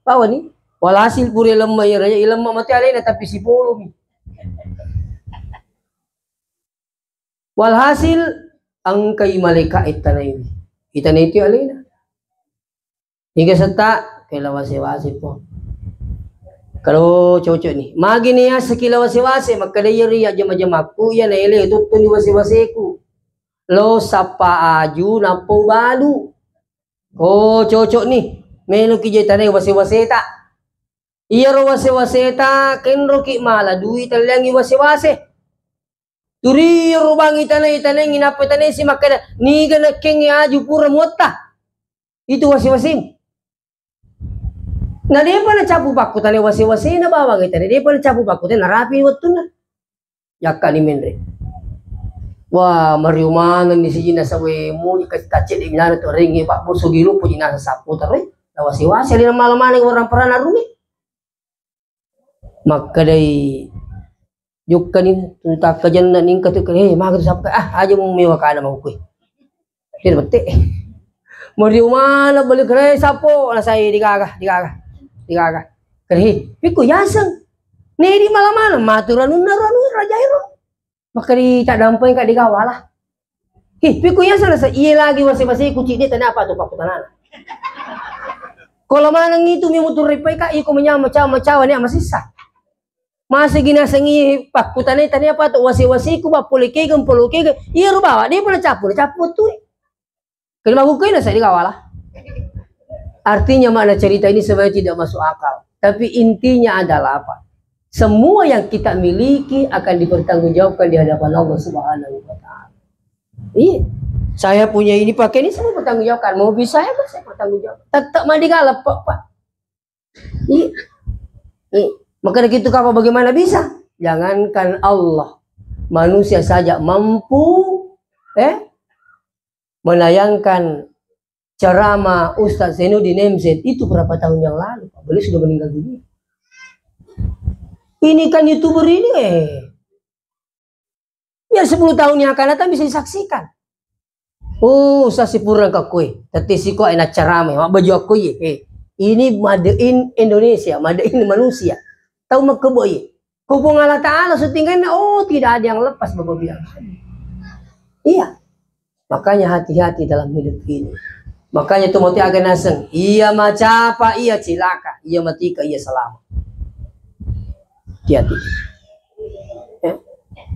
Bawa ni. Walhasil pure lemma iya raja, iya lemma mati alena tapi sipolo mi. Walhasil, engkai malaika ittanaiwi. Itanai tu alena. Niga setta, ke la wase-wase, Puang. Kalau cocok ni. Magi ni ya sekila wase-wase, makkeda iya ri jama-jamakku, iya naele tuttu ni wase-waseku. Lo sappa aju, nappa ubalu. Oh, cocok ni. Melo ki je tanai wase-waseta. Iyaro wase-waseta, kenro ki mala dui talliangi wase-wase. Turi rubangi tanai, tanai, nappa tanai si makkeda, niga nakkengi aju pura muatta. Itu wase-wasemu. Na depa nacapu pakkutanai wase-wasena bawang itanai, depa nacapu pakkutanai, narapi wettunna. Yakka ni menre. Wah, mario maneng ni sijinna sawe muli kacce de minana to rengi pak boso gilupu jinasa sapu terus. Na wase-wase lina malam maneng orang perana rumi. Makkedai, "Jukkani tu takkajenna ningka tu, eh, maka tu sappa, ah, aja mu mewa kana mau kue." Dia mette. Mau di mana beli kere sapo, nasai digaga, digaga, digaga. Kere, "Piku yaseng." Nedi malamana, matu ranunna, ranu raja ero. Maka di tak dampai ka digawala. Hi, piku yaseng nasa, iya lagi wase-wase ku cik dia tanya apa tu pakutanana. Kalau maneng itu mi mutur ripai ka, iko menyama cawa-cawa ni masissa. Masa gina sengi pakkutanai tania apa tu wase-waseku, bappole kegeng, polo kegeng. Iya ro bawa, dia pernah capu, capu tu. Kalau mau kena saya digawala. Artinya makna cerita ini sebenarnya tidak masuk akal. Tapi intinya adalah apa? Semua yang kita miliki akan dipertanggungjawabkan di hadapan Allah Subhanahu wa Ta'ala. Iya. Saya punya ini pakai ini semua pertanggungjawabkan. Mobil saya kan saya pertanggungjawabkan. Tetap mandi galak, Pak. Iya. Iya. Maka dari itu, apa bagaimana bisa? Jangankan Allah, manusia saja mampu, eh, menayangkan ceramah Ustadz Zainuddin M Z itu berapa tahun yang lalu, Pak. Beliau sudah meninggal dunia. Ini kan YouTuber ini, eh, biar sepuluh tahun yang akan datang bisa disaksikan. Oh, sasipurang ka koe. Tette siko ena carame, mabbaju akko ye. Eh, ini made in Indonesia, made in manusia. Tahu makkebo ye. Ko Puang Allah Ta'ala syutingannya, oh, tidak ada yang lepas, Bapak bilang. Iya. Makanya hati-hati dalam hidup ini. Makanya tu mati aga naseng, iya macapa, iya cilaka, iya matika, iya selamat. Hati-hati. Ya.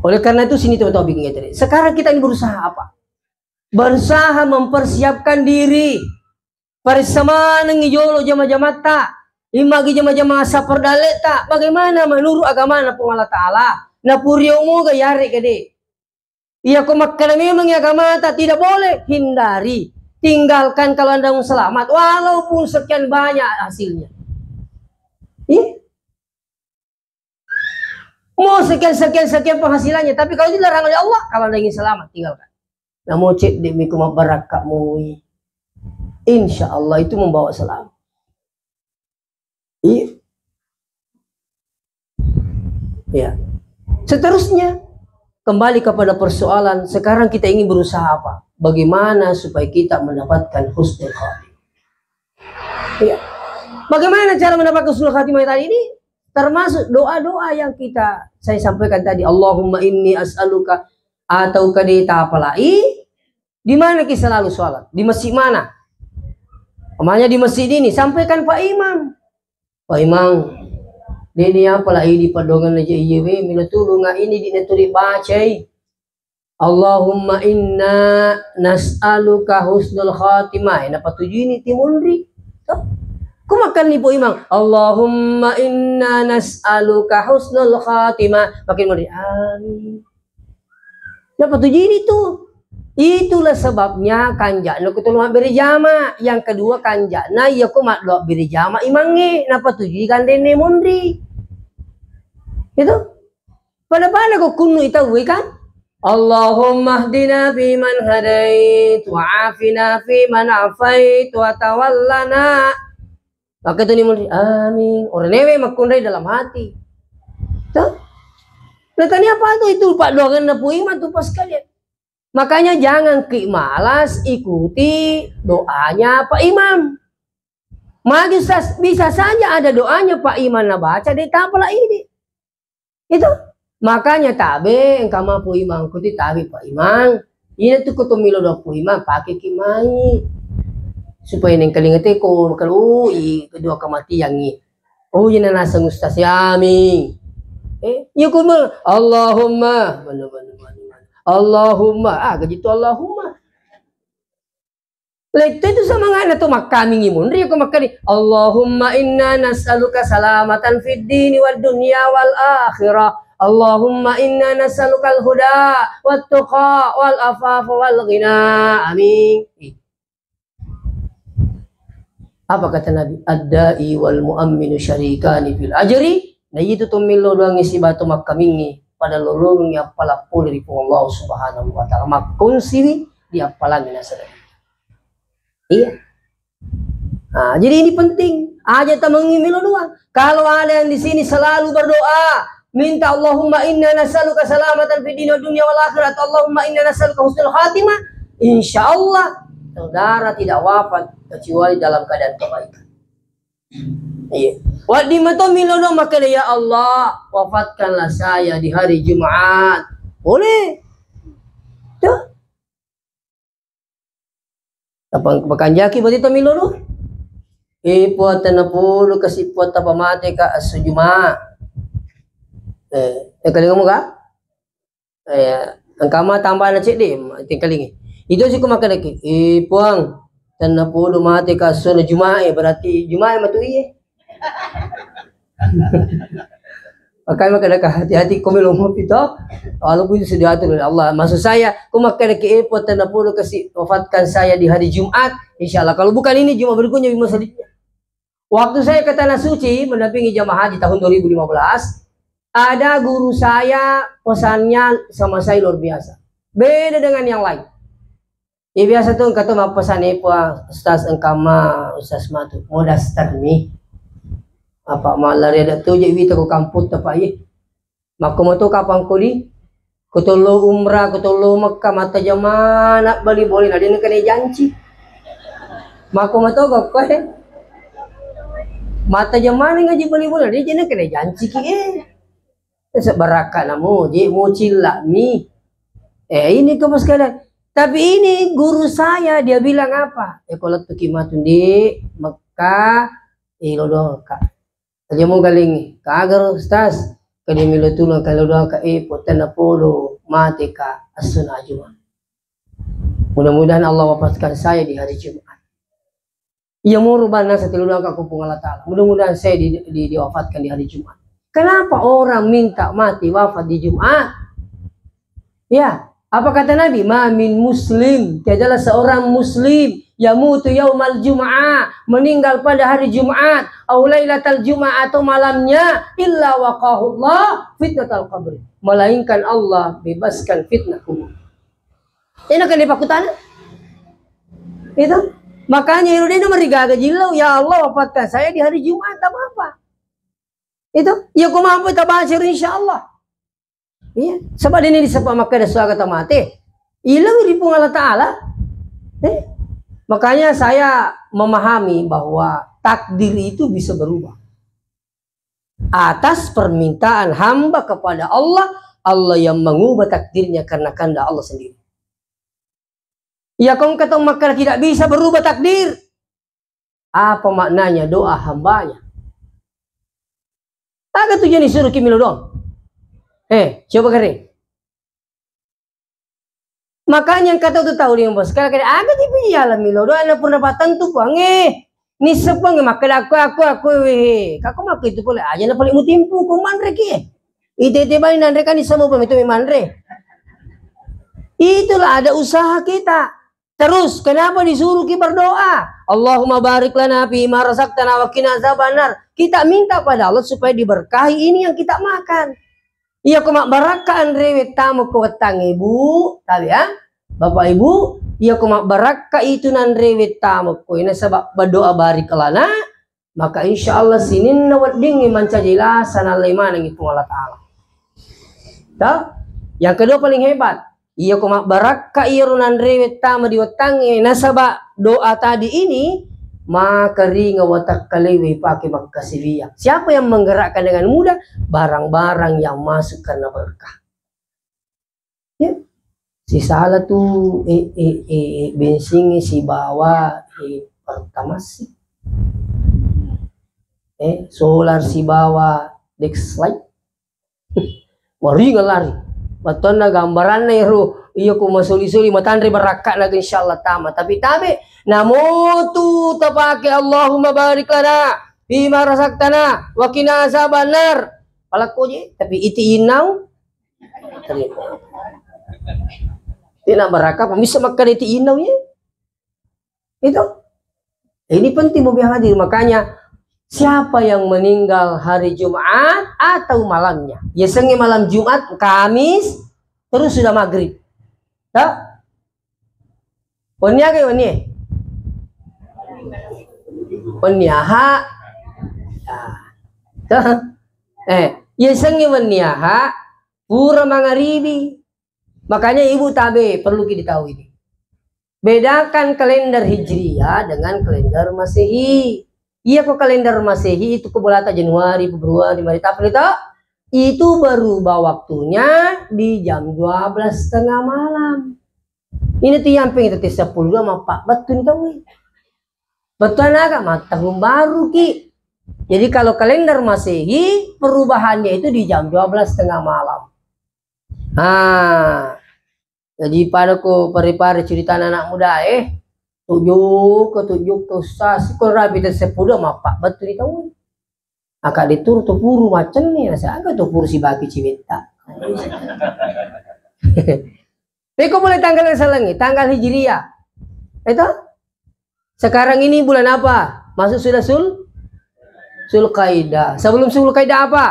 Oleh karena itu, sini teman-teman bikin tadi. Sekarang kita ini berusaha apa? Berusaha mempersiapkan diri. Paressa manengngi jolo jama-jamatta. Immagi jama-jama sapardalletta. Bagaimana menurut agamana Puang Allah Ta'ala? Napuriomoga yarega de. Iya ko makkeda memang agamata tidak boleh, hindari. Tinggalkan kalau anda mau selamat. Walaupun sekian banyak hasilnya. Iya. Mau sekian, sekian, sekian penghasilannya, tapi kalau dilarang oleh Allah, kalau anda ingin selamat, tinggalkan. Namo cedde mi ku mabbarakka mui. Insya Allah itu membawa selamat. Iya. Ya. Seterusnya, kembali kepada persoalan, sekarang kita ingin berusaha apa? Bagaimana supaya kita mendapatkan husnul khatimah? Iya. Bagaimana cara mendapatkan husnul khatimah tadi ini? Termasuk doa-doa yang kita, saya sampaikan tadi, "Allahumma inni as'aluka," atau kadeta apalagi, di mana kita selalu sholat? Di masjid mana? Namanya di masjid ini, sampaikan Pak Imam. "Pak Imam, ini apalagi di padongan aja iya we, mila tulunga ini di neturi bacai." "Allahumma inna nas'aluka husnul khatimah." Eh, napatujui ni timunri. Toh? Ku makan ni Pak Imam, "Allahumma inna nas'aluka husnul khatimah." Makin munri, "Amin." Napatujui ni tu. Itulah sebabnya kanja'na ku tolong mabbere jama. Yang kedua kanja'na iya ku maddoa bere jama imangnge. Napatujui gandenne munri. Itu. Pada-pada ko kunnu itawwe kan? "Allahumma hdina fi man hadait, wa afina fi man afait, wa tawallana." Maka itu ni munri, "Amin." Orang newe makkunrai dalam hati. Tuh. Nah, tania apa tu itu paddoangenna Puimang tu pas kalian. Makanya jangan ki malas ikuti doanya Pak Imam. Magi sa-, bisa saja ada doanya Pak Imam nabaca di tapala ini. Itu. Makanya tabe engka ma Puimang kuti tabe Pak Imang. Ina tu kutu milo doa Puimang pake ki mai. Supaya nengkalinga te ko kalau i kedua kematian i. Oh, ina naseng Ustaz Yami. Eh, iya ko mah, Allahumma. Mana, mana, mana, mana. Allahumma. Ah, gaji tu Allahumma. Lettu itu semangatna tu makkamingi munri ko makkani, "Allahumma inna nas'aluka salamatan fid dini wad dunya wal akhirah. Allahumma inna nas'alukal huda wat tuqa wal afafa wal ghina. Amin." Apa kata Nabi? "Ad-da'i wal mu'amminu syarikani fil ajri." Nah, itu tu millo doangi sibawa tu makkamingi pada lolongi appala pole ri Puang Allah Subhanahu wa Ta'ala. Makkunsiwi di appalangi nasaba. Iya. Nah, jadi ini penting. Aja tamengi melo doa. Kalau ada yang di sini selalu berdoa, minta Allahumma inna nas'aluka salamatan fid dunya wal dunya wal akhirah, atau Allahumma inna nas'aluka husnul khatimah, insya Allah saudara tidak wafat kecuali dalam keadaan kebaikan. Iya. Wedding mato melo doa makkeda, "Ya Allah, wafatkanlah saya di hari Jumat." Boleh. Tuh. Apa makanjaki berarti to melo doa? Eh, Puang, tenna polo kasi Puang tapamate ka esso Jumat. Eh, eh, kalingamu ka? Eh, engka ma tambana cedde, tingkalingi. Itu siko makkedaki, "Eh, Puang, tenna polo mate ka essona Jumat, eh, berarti Jumat matu iye." Makanya makkedaka hati-hati ko melo mopi to. Walaupun itu sudah diatur oleh Allah. Maksud saya, ko makkedaki, "Eh, Puang, tenna polo kasi wafatkan saya di hari Jumat." Insya Allah, kalau bukan ini, Jumat berikutnya, Jumat selanjutnya. Waktu saya ke Tanah Suci mendampingi jamaah haji tahun dua ribu lima belas, ada guru saya, pesannya sama saya luar biasa. Beda dengan yang lain. Ya, biasa tu engka tu mappesan, "Eh, Puang, Ustaz, engka ma, Ustaz matu. Mau daster mi. Apa malah ada tu je wita ko kampung tempat ye." Makko mato kapang kodi, ko tollo umrah, ko tollo Mekka, mata jamana bali boleh, na dena kena janci. Makko mato ko, eh. Mata jamana ngaji bali boleh, na dena kena janci ki, eh. Sebarakka namo, je mo cilla mi. Eh, ini ke bos kalian. Tapi ini guru saya, dia bilang apa? Eh, kalau tuki matun di Mekka, eh, lo doka. Aja mo galengngi, "Kaga ro, Ustaz?" Kade melo tulung kalo doangka, "Eh, pottenna polo mate ka essona Jumat. Mudah-mudahan Allah wafatkan saya di hari Jumat." Iya moro bana satilu doangka ku Puang Allah Ta'ala. Mudah-mudahan saya di, di, diwafatkan di hari Jumat. Kenapa orang minta mati wafat di Jumat? Ya, apa kata Nabi? "Ma min muslim, tiadalah seorang muslim yamutu yaumal jum'ah, meninggal pada hari Jumat, au lailatal jum'ah, atau malamnya, illa waqahullah fitnatal qabri." Melainkan Allah bebaskan fitnah kubur. Enak kan dia pakutana? Itu. Makanya iro dena marigaga jillau, "Ya Allah, wafatkan saya di hari Jumat, tak apa-apa." Itu. Ya, ko mampu tabaca, insya Allah. Iya, sebab dena disapa makkeda suaga tamate. Ilau ri Puang Allah Ta'ala. Eh? Makanya saya memahami bahwa takdir itu bisa berubah. Atas permintaan hamba kepada Allah, Allah yang mengubah takdirnya karena kehendak Allah sendiri. Iya, ko engka tau makkeda tidak bisa berubah takdir. Apa maknanya doa hambanya? Aga tujuan disuruh ki melo doang? Eh, coba kere. Makanya engka tau tu tau lima belas kali kere, aga tipi iya la melo doang, na purna pattentu Puang, eh. Nisseng Puang, eh, makkeda aku, aku, aku, eh. Kako makko itu pole, aja na pale mutimpu, ko manre ki, eh. Ite-ite bali nanre kan nisseng Puang itu manre. Itulah ada usaha kita. Terus, kenapa disuruh ki berdoa? "Allahumma barik lana fi ma razaqtana wa qina azabannar." Kita minta pada Allah supaya diberkahi ini yang kita makan. Iya ko mabbarakka anrewe tamo ko wettangnge, Bu. Tabe, ya? Bapak Ibu, iya ko mabbarakka itu nanrewe tamo ko, nasaba berdoa barik lana, maka insya Allah sininna weddingnge mancaji lasa nallai manengngi Puang Allah Ta'ala. Toh? Yang kedua paling hebat, iya ko mabbarakka iyaro nanrewe tama di wettangnge, nasaba doa tadi ini maka ringa watakkalaiwe pake makkasiwiang. Siapa yang menggerakkan dengan mudah? Barang-barang yang masuk karena berkah. Ya. Sisala tu, eh, eh, eh, eh, bensingnge sibawa, eh, Pertamax. Eh, solar sibawa Dexlite. Maringa lari. Bettuanna gambaranna ero, iya ko masoli-soli matanre barakka'na, insyaallah tama. Tapi tabe, namotu tapake Allahumma barik lana fima razaqtana wa qina azabannar. Palakko je, tapi iti inau. Terima. Tina baraka pamissa makkada iti inau ye. Itu. Ini penting, Bu, yang hadir. Makanya, siapa yang meninggal hari Jumat atau malamnya? Yasengnge malam Jumat, Kamis, terus sudah maghrib. Ya? Wenni aga wenni? Wenni aha? Ya. Eh, yasengnge wenni aha? Pura mangaribi. Makanya ibu tabe, perlu kita tahu ini. Bedakan kalender Hijriah dengan kalender Masehi. Iya ko kalender Masehi itu ko bolata Januari, Februari, Maret, April, toh? Itu berubah waktunya di jam dua belas setengah malam. Ini tu yang pengen tette sepuluh dua mappa bettuni tau. Betul naga, ma tahun baru ki. Jadi kalau kalender Masehi, perubahannya itu di jam dua belas setengah malam. Ah, jadi pada ko pare-pare cerita anak muda, eh, tujuh ke tujuh ke sas, ko rabi dan sepuluh mappa betul di tahun. Aka dituru tu puru macam ni, rasa aga tu puru sibaki cimita. Peko mulai tanggal yang salengi, tanggal Hijriah. Itu? Sekarang ini bulan apa? Masuk sudah Sul? Sulkaidah. Sebelum Sulkaidah apa?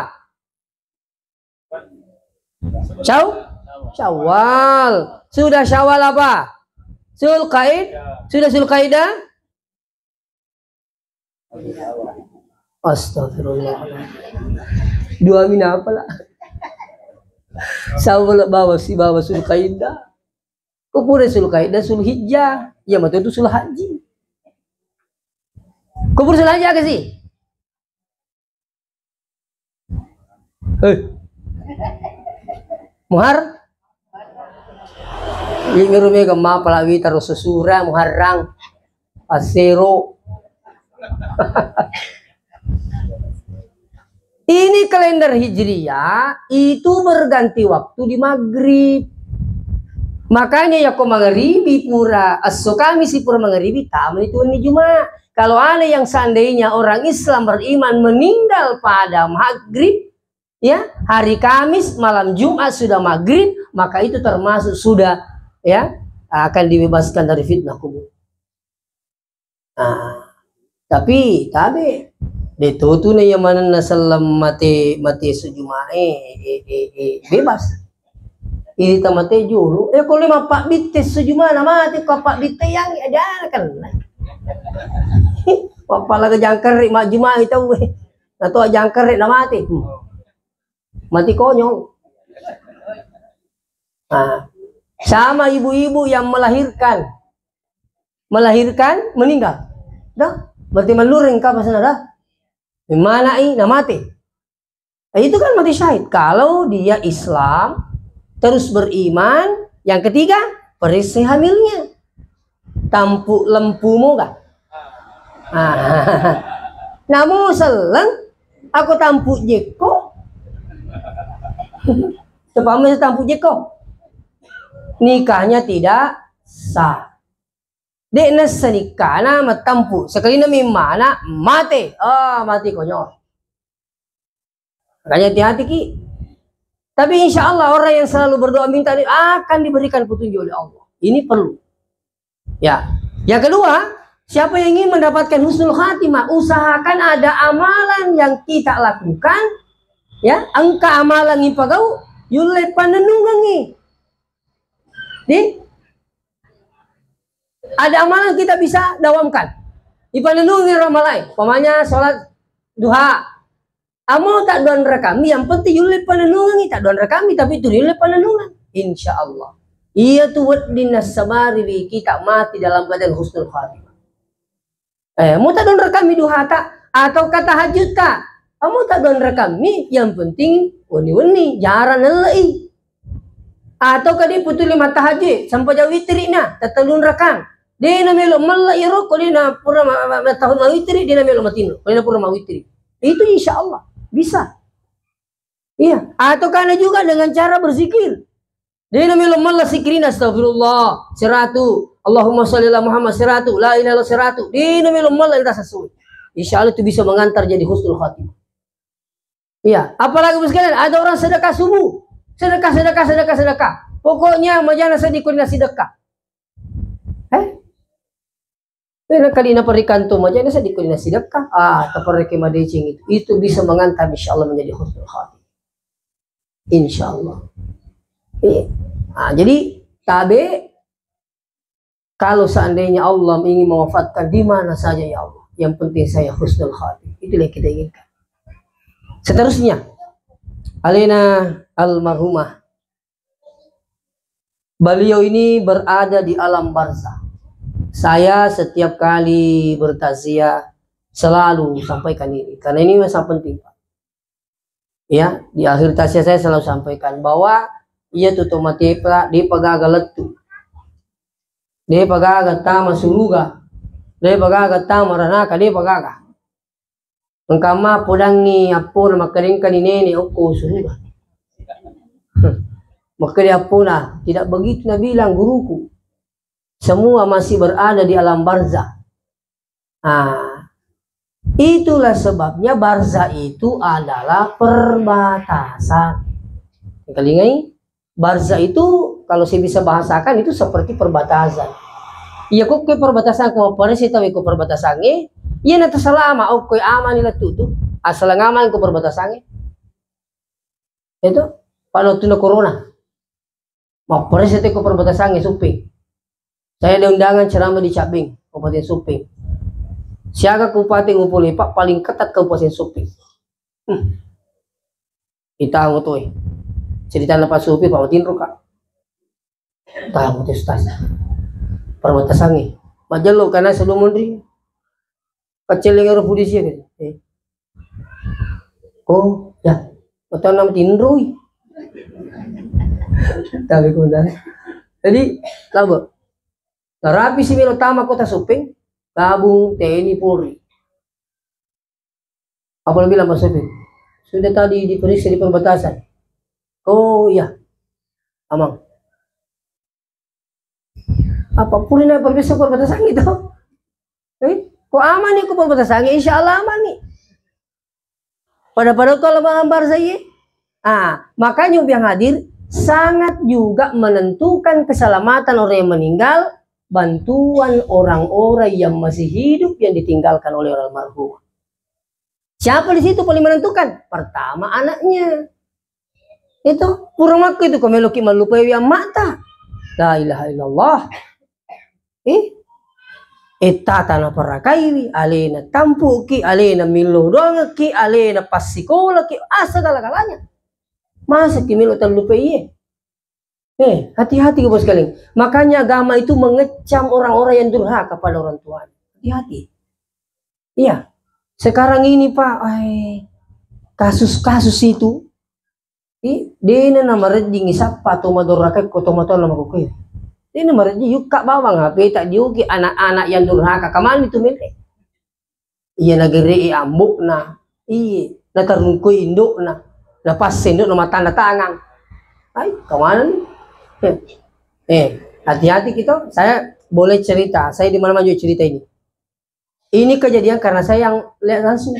Syau? Syawal. Sudah Syawal apa? Sulkaid? Sudah Sulkaidah? Astagfirullah. Dua mina apa lah? Syawal bawa si bawa Sulkaidah. Kupure Sulkaidah, Sulhijjah. Ya, betul tu Sulhaji. Kupure Sulhaji aga sih? Hei. Muhar? Ini rumah gemma pala wita ro susura Muharram. Asero. Ini kalender Hijriah itu berganti waktu di maghrib. Makanya ya ko mangaribi pura, esso Kamisi pura mangaribi, tamani tu wenni Juma. Kalau ada yang seandainya orang Islam beriman meninggal pada maghrib, ya, hari Kamis malam Jumat sudah maghrib, maka itu termasuk sudah, ya, akan dibebaskan dari fitnah kubur. Ah, tapi tabe, de totu na iya manenna selleng mate, mate esso Jumae, eh, eh, eh, bebas. Iri tamate jolo, eh, ko le mappabbitte esso Juma na mate, ko appabbitte yang ada kan. Mappalaga jangkare majjuma tau, eh. Atau jangkare na mate. Hmm. Mati konyol. Ah, sama ibu-ibu yang melahirkan. Melahirkan, meninggal. Dah, berarti melureng kapasna dah. Mana i, na mate. Eh, itu kan mati syahid. Kalau dia Islam, terus beriman, yang ketiga, periksa hamilnya. Tampu lempu moga. Ah. Namu selleng, aku tampu jekko. Tepame tampu jekko. Nikahnya tidak sah. Dek nessa nikana matampu. Sekali nami mana mate. Ah, mati konyol. Makanya hati-hati ki. Tapi insya Allah orang yang selalu berdoa minta di-, akan diberikan petunjuk oleh Allah. Ini perlu. Ya. Yang kedua, siapa yang ingin mendapatkan husnul khatimah, usahakan ada amalan yang kita lakukan, ya, engka amalan ipagau, yulle panennungengi. Di, ada amalan kita bisa dawamkan. Ipanennungengi ramalai, umpamanya sholat duha, Amo tak doang rekami, yang penting yulle panenungan, tak doang rekami, tapi itu yulle panenungan. Insya Allah. Iya tu wedding nassabari wi kita mati dalam keadaan husnul khatimah. Eh, mo tak doang rekami duhata, atau kata hajutta. Amo tak doang rekami, yang penting wenni-wenni, jarang nellei. Atau kadi putuli mattahajud, sampajang witri na, tatellung rakang. De na melo mella iyaro, ko de na pura ma-, ma-, ma-, tahun mawitri, de na melo matinro, ko de na pura mawitri. Itu insya Allah bisa. Iya. Atau kana juga dengan cara berzikir. De na melo mella sikrina, astagfirullah, seratu. Allahumma sholli ala Muhammad, seratu. La ilaha illallah, seratu. De na melo mella, entah sesuai. Insya Allah itu bisa mengantar jadi husnul khatimah. Iya, apalagi, Ibu sekalian, ada orang sedekah subuh. Sedekah, sedekah, sedekah, sedekah. Pokoknya majana seddi ko dina sedekah. Eh? Eh, na kali na perikan tu majana seddi ko dina sedekah. Ah, taperreke madeceng itu. Itu bisa mengantar insya Allah menjadi husnul khatimah. Insya Allah. Iya. Ah, jadi tabe Kalau seandainya Allah ingin mewafatkan di mana saja, ya Allah, yang penting saya husnul khatimah. Itulah yang kita inginkan. Seterusnya, alena almarhumah. Beliau ini berada di alam barzah. Saya setiap kali bertaziah selalu sampaikan ini, karena ini sangat penting, Pak. Ya, di akhir taziah saya selalu sampaikan bahwa iya tu to mate pa, de pa gaga lettu. De pa gaga tama suruga. De pa gaga tama ranaka, de pa gaga. Engka ma podangi appona makkedengkani nene okko suruga. Makkede appona, tidak begitu nabilang guruku. Semua masih berada di alam barzah. Ah, itulah sebabnya barzah itu adalah perbatasan. Kalingai, barzah itu kalau saya bisa bahasakan itu seperti perbatasan. Iya, kok ke perbatasan ko apa sih tahu ko perbatasannya? Iya, nanti selama oh ko aman lah tuh tuh. Asal aman ko perbatasannya. Itu pada waktu corona. Mapparessa teko perbatasangnge Supeng. Saya ada undangan ceramah di Cabeng, Kabupaten Supeng. Siaga Kabupaten Upole, Pak, paling ketat Kabupaten Supeng. Hmm. Ita ngoto e. Ceritana Pak Supir, Pak, matinro, Kak. Tahu tu, Ustaz. Perbatasangnge. Majello kana sebelum mondri. Paccelling ero pudisi ya, gitu. Eh. Oh, ya. Betul nama tinrui. Tapi kau dah. Jadi, labo. Rapi si melo tama kota Supeng, gabung T N I Polri. Apa lo bilang Pak Supeng? Sudah tadi diperiksa di perbatasan. Oh, iya. Amang. Apa purina perbisa perbatasan itu? Eh, ko aman ni ko perbatasan, insya Allah aman ni. Pada-pada kalau malam barzah, iya. Ah, makanya yang hadir sangat juga menentukan keselamatan orang yang meninggal, bantuan orang-orang yang masih hidup yang ditinggalkan oleh orang almarhum. Siapa di situ paling menentukan? Pertama anaknya. Itu pura makko itu ko meloki mallupai wi amma'ta. La ilaha illallah. Eh? Ettata naparakaiwi, alena tampuki, alena millo doangki, alena passikolaki, ah, segala-galanya. Masa ki melo tallupai iye? Eh, hati-hati, Bapak sekalian. Makanya agama itu mengecam orang-orang yang durhaka pada orang tuanya. Hati-hati. Iya. Sekarang ini, Pak, ai, kasus-kasus itu, i, dena namarejjing isappa to madoraka ko to matonna makokoe. Dena marejjing yukka bawang H P tak diuki anak-anak yang durhaka. Kamani tu mele. Iya nagere'e ambo'na, iye natarungkoi indo'na, napasse indo'na matanna tangang. Ai, kemana nih? Eh, eh, hati-hati kita. Saya boleh cerita, saya di mana-mana juga cerita ini. Ini kejadian karena saya yang lihat langsung.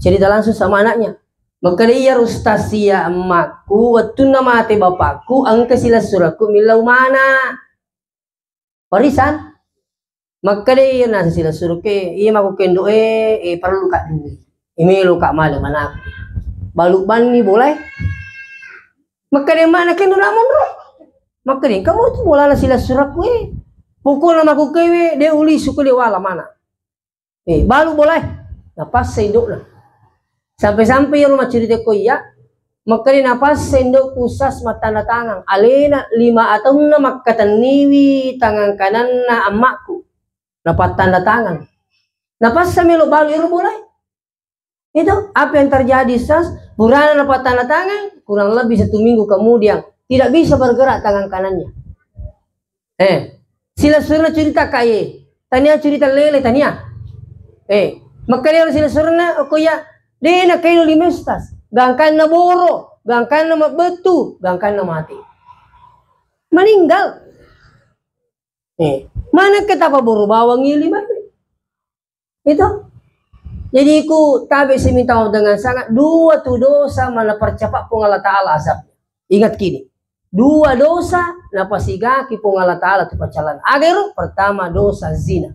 Cerita langsung sama anaknya. Makkeda iya ustaz iya emmakku, wettunna mate bapakku, engka silessurekku millau mana. Warisan? Makkeda iya naseng silessurekke, iya mako kendo'e, eh, perlu ka duit. Eh, melo ka male manaku. Balu banni bola e. Makkeda mana kendo na monro. Makkeda kamu tu bola na silessurekku e. Pokokna mako kewe, de ulisu ko de wala mana. Eh, balu bola e. Napassa indo'na. Sampai-sampai iyaro maccurita ko iya, makkeda napassa indo'ku Ustaz mattanda tangang. Alena lima ataunna makkatenniwi tangang kananna ammakku. Napattanda tangang. Napassa melo balu ero bolae. Itu apa yang terjadi, Ustaz? Purana napattanda tangang, kurang lebih satu minggu kemudian tidak bisa bergerak tangan kanannya. Eh, silessurna curita kaye. Tania curita lele, tania. Eh, makkedai silessurna, okko iya, de' na kaino lima Ustaz. Gangkanna boro, gangkanna mabbettu, gangkanna mati. Meninggal. Eh, mana ketapa boro bawang ini, mana? Itu. Jadi ku tabe si minta maaf dengan sangat, dua tu dosa mana percepat Puang Allah Ta'ala azab. Ingat kini. Dua dosa napasigaki Puang Allah Ta'ala tu pacalan. Agero pertama dosa zina.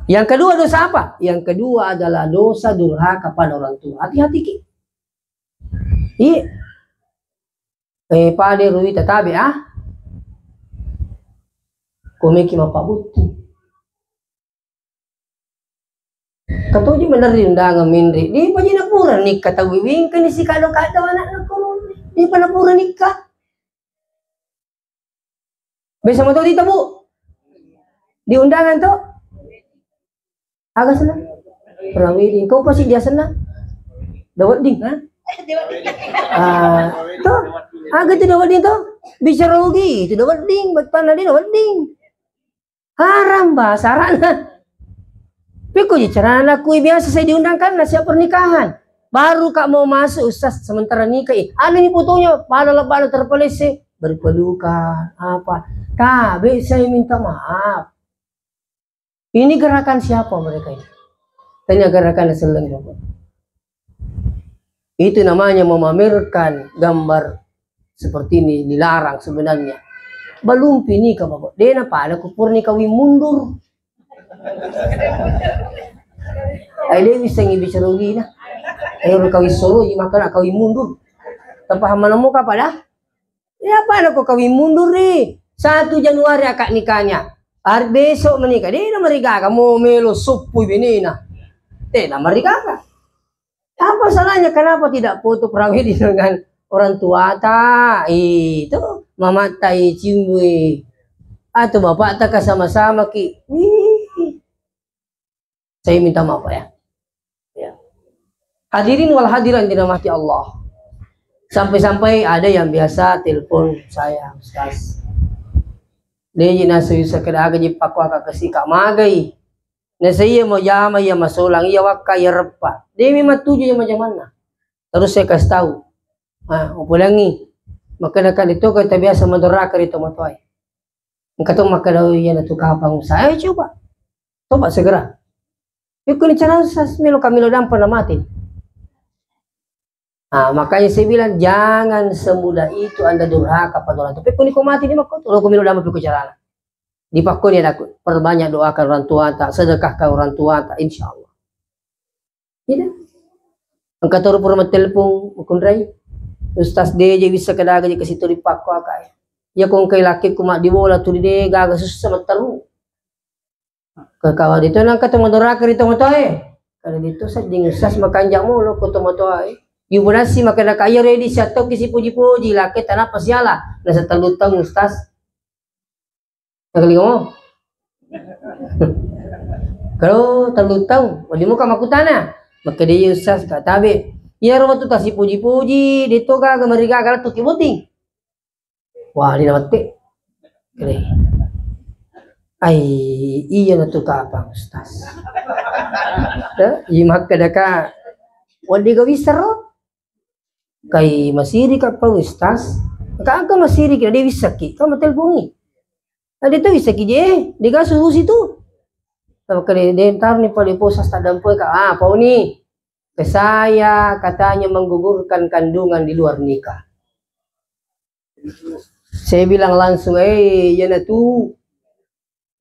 Yang kedua dosa apa? Yang kedua adalah dosa durhaka pada orang tua. Hati-hati ki. Iya. Eh, pada ruita tabe ah. Komeki mapabuttu. Katoji maderri undangan menre. Di paji napura nikka tau wiwingkani si kado-kado anakna ko. Di pa napura nikka. Biasa moto di tabu. Di undangan to. Aga senna? Prawedding. Kau pasti dia senna? Dawedding, ha? Ah, to. Aga tu dawedding to. Bicara rugi itu dawedding. Buat tanah dia dawedding. Haram bahasa Arabnya. Pekko ji carana kui biasa saya diundangkan nasihat pernikahan. Baru kak mau masuk ustaz sementara nikah. Eh, anu ni fotonya, pala lebbana terpelese, berpelukan, apa. Tabe saya minta maaf. Ini gerakan siapa mereka ini? Tanya gerakan seleng. Itu namanya memamerkan gambar seperti ini dilarang sebenarnya. Balumpi nikah, Bapak. Dena pada kupur nikah wi mundur. Ai de bisa ngi bicara rugi na. Ayo kawin soro ji makana kawin mundur. Tapaham mana muka pada? Ya apa nak kawin mundur ni? Satu Januari akad nikahnya. Hari besok menikah. Dia nak merigaka mau melo supui benina. Teh nak merigaka. Apa salahnya? Kenapa tidak foto prawedding dengan orang tua ta? Itu mama ta, cimbui atau bapak ta sama-sama ki. Wih. Saya minta maaf ya. Ya. Hadirin wal hadirat yang dirahmati Allah. Sampai-sampai ada yang biasa telepon saya, Ustaz. Deji nasu sekedar gaji pakwa kakesi kak magai. Nasa iya mau jama iya masolang iya wakka iya reppa. Dia memang tujuh yang macam mana. Terus saya kasih tahu. Ah, upulangi. Maka dekat itu kita biasa mendoraka di tomotoai. Engka to makkeda, "Oh, iya, natu kapang usaha." Ayo coba. Coba segera. Yuk, ini cara sas-, melo kami lo dampa na mati. Ah, makanya saya bilang, jangan semudah itu Anda durhaka pada orang tua. Pekko ni ko mati ni makko, lo ko melo dampa pekko carana. Dipakkoni adaku, perbanyak doakan orang tua ta, sedekahkan orang tua ta, insya Allah. Iya. Engka toro pura mattelepon, makkunrai. Ustaz de je bisa kedaga je kasitu ripakko akai. Iya ko engkai lakkiku maddibola tu de gaga sussa matteru. Kakawa de to nangka to madoraka ri tomatoae. Kada de to sedding ustaz makanja molo ko tomatoae. Yu bonasi makkeda kaya redi siattoki sipoji-poji lakke tanapa siala. Nasa tellu taung ustaz. Nakalinga mo? Kalau tellu taung, wedding muka makkutana. Makkeda iya ustaz ka tabe. Iyaro wettu tasipoji-poji, de to gaga marigaga lettu ki botting. Wah, dina mette. Kere. Ai, iya natu kapang ustaz. Eh, iya makkeda ka. Wedding ga wissaro? Kai masiri ka pa ustaz? Ka engka masiri ki, de wissaki, ka matelpongi. Ade to wissaki je, de ga surusi tu. Sama kede de entar ni pale posas tadampo ka. Ah, pauni. Ke saya katanya menggugurkan kandungan di luar nikah. Saya bilang langsung, "Eh, iya natu."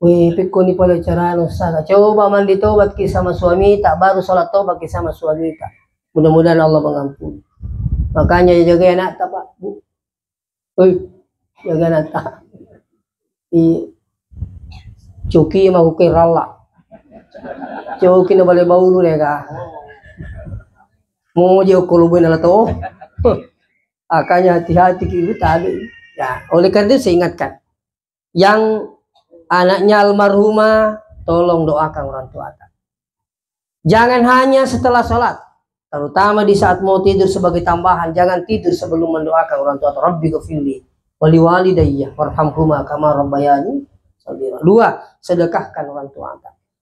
Weh, pekko ni pale carana usaha. Coba mandi tobat ki sama suamita, baru sholat tobat ki sama suamita. Mudah-mudahan Allah mengampuni. Makanya jaga anakta, Pak, Bu. Eh, jaga anakta. I coki mau ke ralla. Coki na bale baulu deh ka. Moje okko lubena la to. Makanya hati-hati ki, lu tabe. Ya, oleh karena itu saya ingatkan, yang anaknya almarhumah, tolong doakan orang tua. Jangan hanya setelah sholat, terutama di saat mau tidur sebagai tambahan, jangan tidur sebelum mendoakan orang tua. Rabbi ghafirli wali walidayya warhamhuma kama rabbayani shaghira. Dua, sedekahkan orang tua.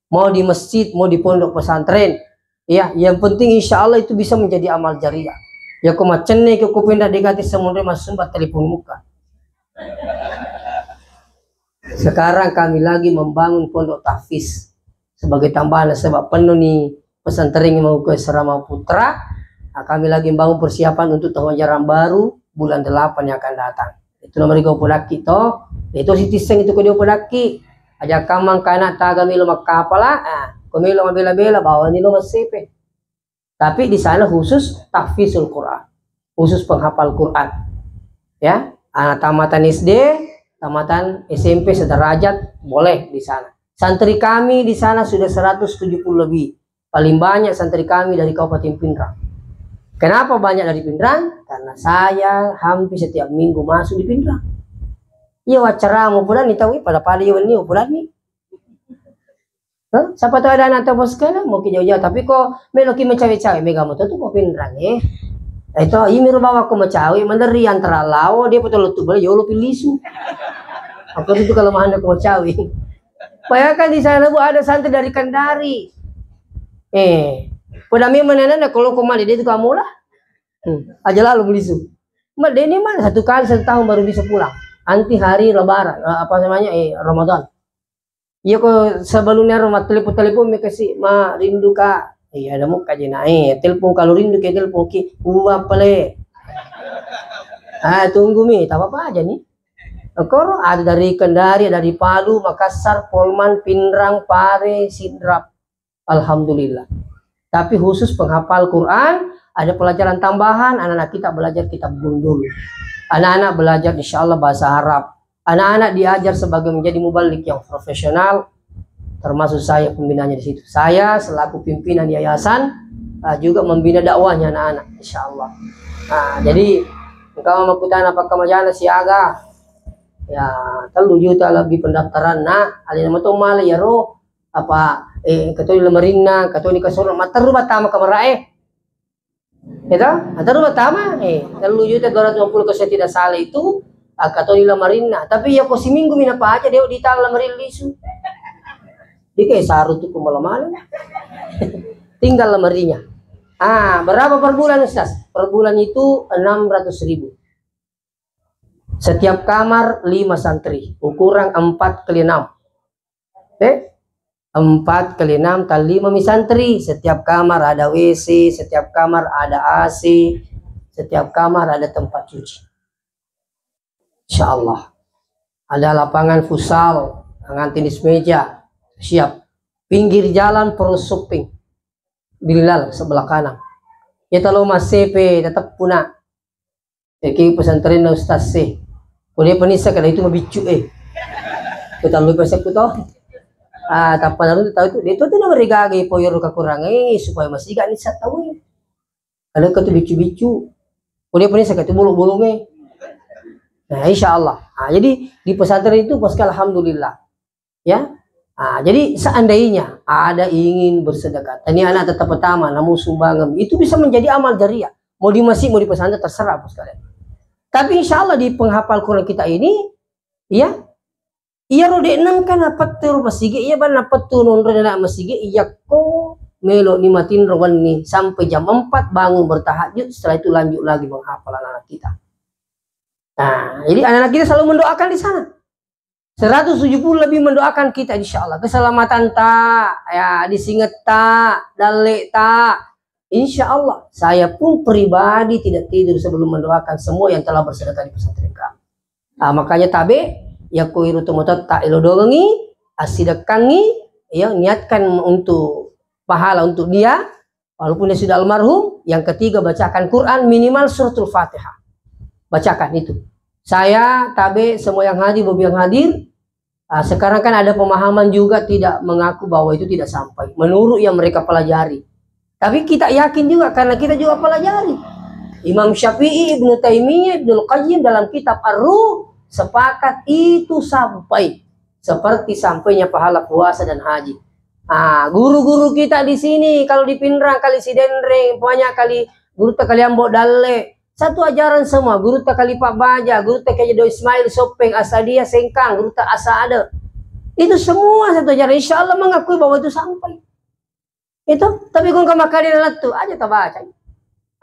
Mau di masjid, mau di pondok pesantren, ya, yang penting insya Allah itu bisa menjadi amal jariah. Ya, ko macenne ke ko pindah degati semua masuk telepon muka. Sekarang kami lagi membangun pondok tahfiz sebagai tambahan, sebab penuh nih pesantren yang mau ke Serama Putra. Nah, kami lagi membangun persiapan untuk tahun ajaran baru bulan delapan yang akan datang. Itu nomor tiga podaki to. Itu si tiseng itu kedua podaki. Aja kamang kana taga melo makkapala, ah, ko melo mabela-bela bawa ni lo masepe. Tapi di sana khusus tahfizul Quran, khusus penghafal Quran. Ya, anak tamatan S D, tamatan S M P sederajat boleh di sana. Santri kami di sana sudah seratus tujuh puluh lebih. Paling banyak santri kami dari Kabupaten Pinrang. Kenapa banyak dari Pinrang? Karena saya hampir setiap minggu masuk di Pinrang. Iya, acara mau pulang nih tahu, pada-pada iya ini mau pulang nih. Hah? Siapa tahu ada anak tahu sekali, mau ki jauh-jauh. Tapi ko melo ki mencawe-cawe, mega moto tu mau Pinrang, eh. Itu, ini bawa ko mencawe, meneri antara lao, dia betul tu boleh, yolo pilisu. Aku itu kalau mau hendak ko mencawe. Bayangkan di sana, Bu, ada santri dari Kendari. Eh, pada memang nenek kalau ko mali dia tu kamu lah. Hmm, aja lalu belisu. Mak, dia ini mana satu kali satu tahun baru bisa pulang. Anti hari Lebaran, eh, apa namanya, eh, Ramadan. Iya ko sebelumnya rumah telepon-telepon mi kasi, "Ma, rindu, Kak." Iya, ada muka aja, nah, eh, telepon kalau rindu ke telepon ki, "Uwa pale." Ah, tunggu mi, tak apa-apa aja nih. Koro ada dari Kendari, dari Palu, Makassar, Polman, Pinrang, Pare, Sidrap. Alhamdulillah. Tapi khusus penghafal Quran, ada pelajaran tambahan, anak-anak kita belajar kitab gundul. Anak-anak belajar insya Allah bahasa Arab. Anak-anak diajar sebagai menjadi mubalik yang profesional, termasuk saya pembinanya di situ. Saya selaku pimpinan yayasan, eh, juga membina dakwahnya anak-anak, insya Allah. Nah, jadi engkau mau kutanya apakah majana siaga? Ya, telu juta lebih pendaftaran. Nah, ada nama tuh malah ya roh, apa, eh, katoni lamarinna, katoni kasoro, matteru batama kamarae. Ya toh? Matteru batama, eh, telu juta dua ratus lima puluh kalau saya tidak salah itu, ah, katoni lamarinna. Tapi ya ko siminggu mina paja dia ditang lamarin lisu. Di kayak saru tuh kumala-mala. Tinggal lamarinya. Ah, berapa per bulan, Ustaz? Per bulan itu enam ratus ribu. Setiap kamar lima santri, ukuran empat kali enam. Eh, empat kali enam kali lima mi santri. Setiap kamar ada W C, setiap kamar ada A C, setiap kamar ada tempat cuci. Insya Allah. Ada lapangan futsal dengan tenis meja, siap. Pinggir jalan Pro Shopping, Bilal sebelah kanan. Ya, kalau masih pe tetap puna. Eki pesantrenna ustaz e. Ko de' panissa kada itu mabiccu e. Ko tallu pesek ku to. Ah, tappa naru tau itu, de' to tu namarigaga ipo iyaro kakurangan e, supaya masiga nissa tau e. Ada ka tu biccu-biccu. Ko de' panissa ka tu bolong-bolong e. Nah, insya Allah. Ah, jadi di pesantren itu pas alhamdulillah. Ya. Ah, jadi seandainya ada ingin bersedekah, tania anak tetap pertama, namun sumbangan itu bisa menjadi amal jariah. Mau di masjid, mau di pesantren, terserah bos kalian. Tapi insya Allah di penghafal Quran kita ini, ya, iya ro de' nengka napettu masigi, iya bang napettu nonrona masigi, iya ko melo ni matinro wenni sampai jam empat bangun bertahajud, setelah itu lanjut lagi menghafal anak-anak kita. Nah, jadi anak-anak kita selalu mendoakan di sana. Seratus tujuh puluh lebih mendoakan kita, insya Allah. Keselamatan ta, ya, disingetta, dalle ta. Insya Allah, saya pun pribadi tidak tidur sebelum mendoakan semua yang telah bersedekah di pesantren kami. Ah, makanya tabe, ya, ko iru tomoto ta elo dongengi, asidekkangi, ya, niatkan untuk pahala untuk dia, walaupun dia sudah almarhum, yang ketiga bacakan Quran minimal suratul Fatihah. Bacakan itu. Saya, tabe, semua yang hadir, Bobi yang hadir, ah, sekarang kan ada pemahaman juga tidak mengaku bahwa itu tidak sampai. Menurut yang mereka pelajari, Tapi kita yakin juga karena kita juga pelajari. Imam Syafi'i, Ibnu Taimiyah, Ibnul Qayyim dalam kitab Ar-Ruh sepakat itu sampai seperti sampainya pahala puasa dan haji. Ah, guru-guru kita di sini, kalau di Pinrang, Kali Sidenreng, banyak kali guru Kaliambo Dalle, satu ajaran semua, guru Kali Pak Baja, guru Kiai Haji Ismail Sopeng, Asadia Sengkang, guru Asade. Itu semua satu ajaran. Insya Allah mengakui bahwa itu sampai. Itu, tapi kung kamakani lettu aja tabaca.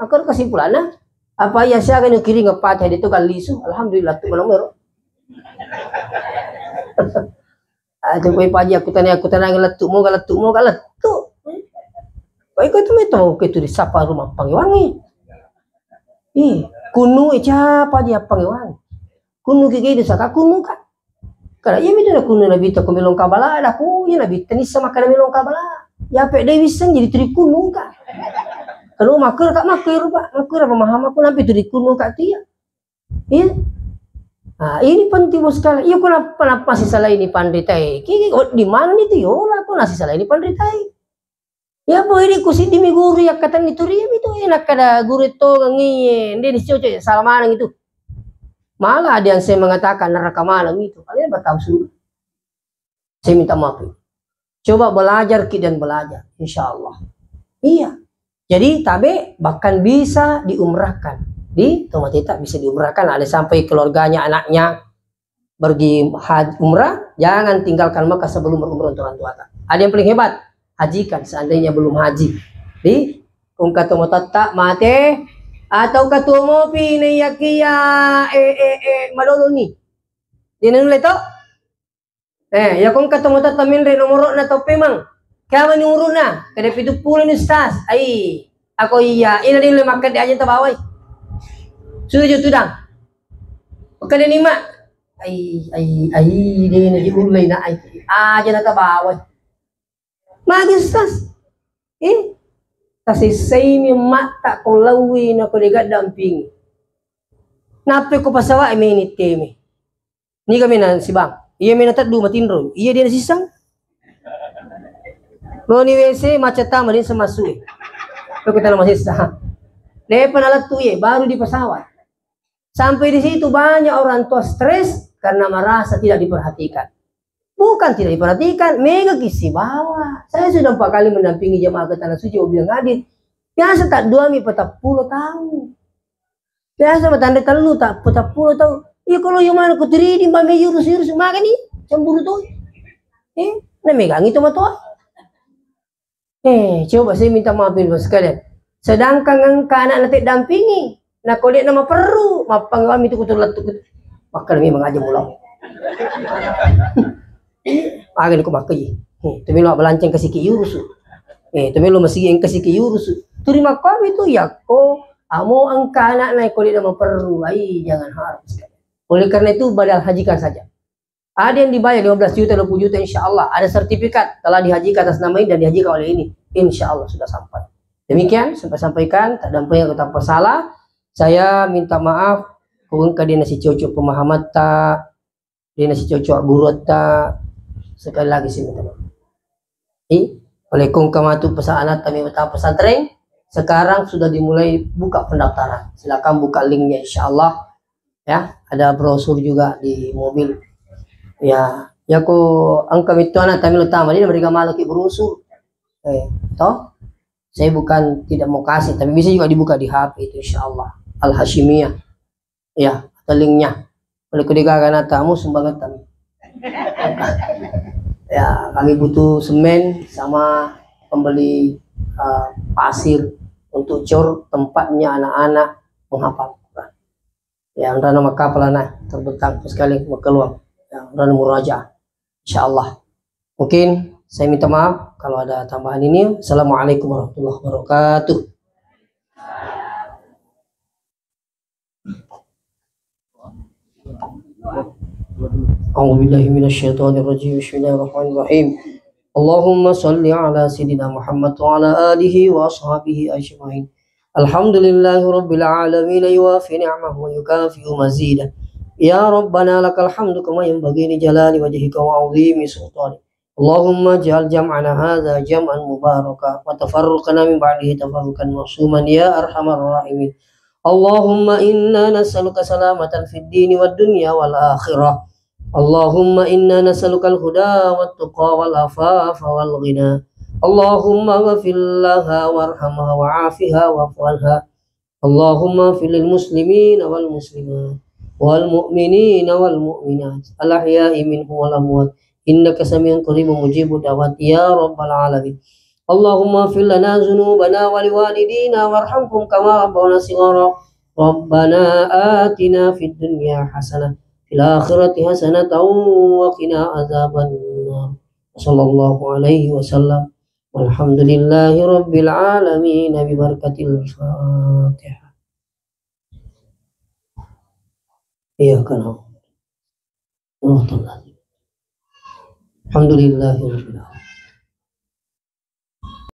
Aku kesimpulannya, apa iya siaga nu kiring apa tadi itu kan lisu, alhamdulillah tu malam ero. Aja gue paji aku tanya, aku tanya lettu mau lettu mau lettu. Kau ikut itu itu, oke itu di sapa rumah pangewangi. Ih, kunu ica paji pangewangi. Kunu ki gede saka kunu ka. Kada iya mitu na kunu nabitta ko melong kabala, ada ku iya nabitta nissa makkada melong kabala. Ya pe dai wisseng jadi turi kunu ka. Kalau makkura ka makkura pa, makkura pemahamakku nampi turi kunu ka tu iya. Iya. Ah, ini penting bos sekali. Iya, kenapa, kenapa sih salah ini pandritai? Ki, ki, oh, di mana nih tuh? Yola, kok nasi salah ini pandritai? Ya, boh, ini ku siddi mi guru yakkatenni turiami tu, eh, nakkada guru e tongengi, eh, nde ni cocok, salah maneng itu. Malah ada yang saya mengatakan neraka maneng itu, kalian bertahu sendiri. Saya minta maaf. Coba belajar ki dan belajar, insya Allah. Iya. Jadi tabe bahkan bisa diumrahkan. Di Tomateta bisa diumrahkan, ada sampai keluarganya, anaknya, pergi haj-, umrah, jangan tinggalkan Mekah sebelum berumrah untuk orang tuata. Ada yang paling hebat, hajikan seandainya belum haji. Di kung katuo matatta mate atau katuo mopi naiyakiya, eh, eh, eh, malolo ni. Dia nulle to? Eh, ya kung katuo matatta minre nomoro na tope mang. Kiamani uru'na, kada pitu pulo ni ustaz. Ai, ako iya, ina di le makkeda aja tabawai. Sudah jo tudang. Kada ni mak. Ai, ai, ai, de na ji ullei na ai. Aja na tabawai. Magi ustaz. Eh, tasessai mi matta ko lawi na ko dega dampingi. Nappe ko pasawa meni teme. Niga mena sibang. Iya mena teddu matinro. Iya dia nasissang. Loni W C macet tama dia semasue. Kau kita nama sissa. Lepa nalettu iye, baru di pesawat. Sampai di situ banyak orang tua stres karena merasa tidak diperhatikan. Bukan tidak diperhatikan, mega kisi bawa. Saya sudah empat kali mendampingi jemaah ke Tanah Suci, Obiang Adit. Biasa tak dua mi patappulo tahun. Biasa matandai tellu ta-, patappulo tau. Iya, kalau yang mana ku tiridi, mbak me yurus-yurus, makani cemburu tuh. Eh, na megangi tu matoa. Eh, coba saya minta maaf ini sekalian. Sedangkan engka anak nanti dampingi, na kode nama perlu, mappang kami tu kutu lettu kutu. Makkada memang aja mulau. Aga ni ko makkeji. Eh, tu melo balanceng kasiki yurusu. Eh, tu melo masigi engka siki yurusu. Turi makkomi tu yakko amo engka anak na kode nama perlu. Ai, jangan harap sekali. Oleh karena itu badal hajikan saja. Ada yang dibayar lima belas juta, dua puluh juta, insya Allah. Ada sertifikat telah dihajikan atas nama ini dan dihajikan oleh ini. Insya Allah sudah sampai. Demikian, sampai sampaikan, tak dampingi aku tanpa salah. Saya minta maaf, ko engka de nasi cocok pemahaman ta, de nasi cocok guru ta, sekali lagi saya minta maaf. I, oleh kong kamatu pesantren, kami pesantren, sekarang sudah dimulai buka pendaftaran. Silakan buka linknya, insya Allah. Ya, ada brosur juga di mobil. Ya, ya ko engka mitto anak kami utama, dia mereka malah ki brosur. Eh, toh? Saya bukan tidak mau kasih, tapi bisa juga dibuka di H P itu, insya Allah. Al Hashimiyah. Ya, atau linknya. Oleh kedua anak tamu sumbangan kami. Ya, kami butuh semen sama pembeli, eh, pasir untuk cor tempatnya anak-anak menghafal Quran. Ya, onrona makkapalana, terbentang sekali makkeluang. Ya, onrona muraja. Insya Allah. Mungkin saya minta maaf kalau ada tambahan ini. Assalamualaikum warahmatullahi wabarakatuh. أعوذ بالله من الشيطان الرجيم. بسم الله الرحمن الرحيم. اللهم صل على سيدنا محمد وعلى آله وأصحابه أجمعين. الحمد لله رب العالمين، يوافي نعمه ويكافئ مزيده. يا ربنا لك الحمد كما ينبغي لجلال وجهك وعظيم سلطانك. اللهم اجعل جمعنا هذا جمعا مباركا وتفرقنا من بعده تفرقا معصوما يا أرحم الراحمين. اللهم إنا نسألك سلامة في الدين والدنيا والآخرة. اللهم إنا نسألك الهدى والتقى والعفاف والغنى. اللهم اغفر لها وارحمها وعافها واعف عنها. اللهم اغفر للمسلمين والمسلمات والمؤمنين والمؤمنات الأحياء منهم والأموات إنك سميع قريب مجيب الدعوات يا رب العالمين. اللهم اغفر لنا ذنوبنا ولوالدينا وارحمهم كما ربونا صغارا. ربنا آتنا في الدنيا حسنة في الآخرة حسنة وقنا عذاب النار. وصلى الله عليه وسلم. والحمد لله رب العالمين ببركة الفاتحة. إياك نعبد. الحمد لله رب العالمين.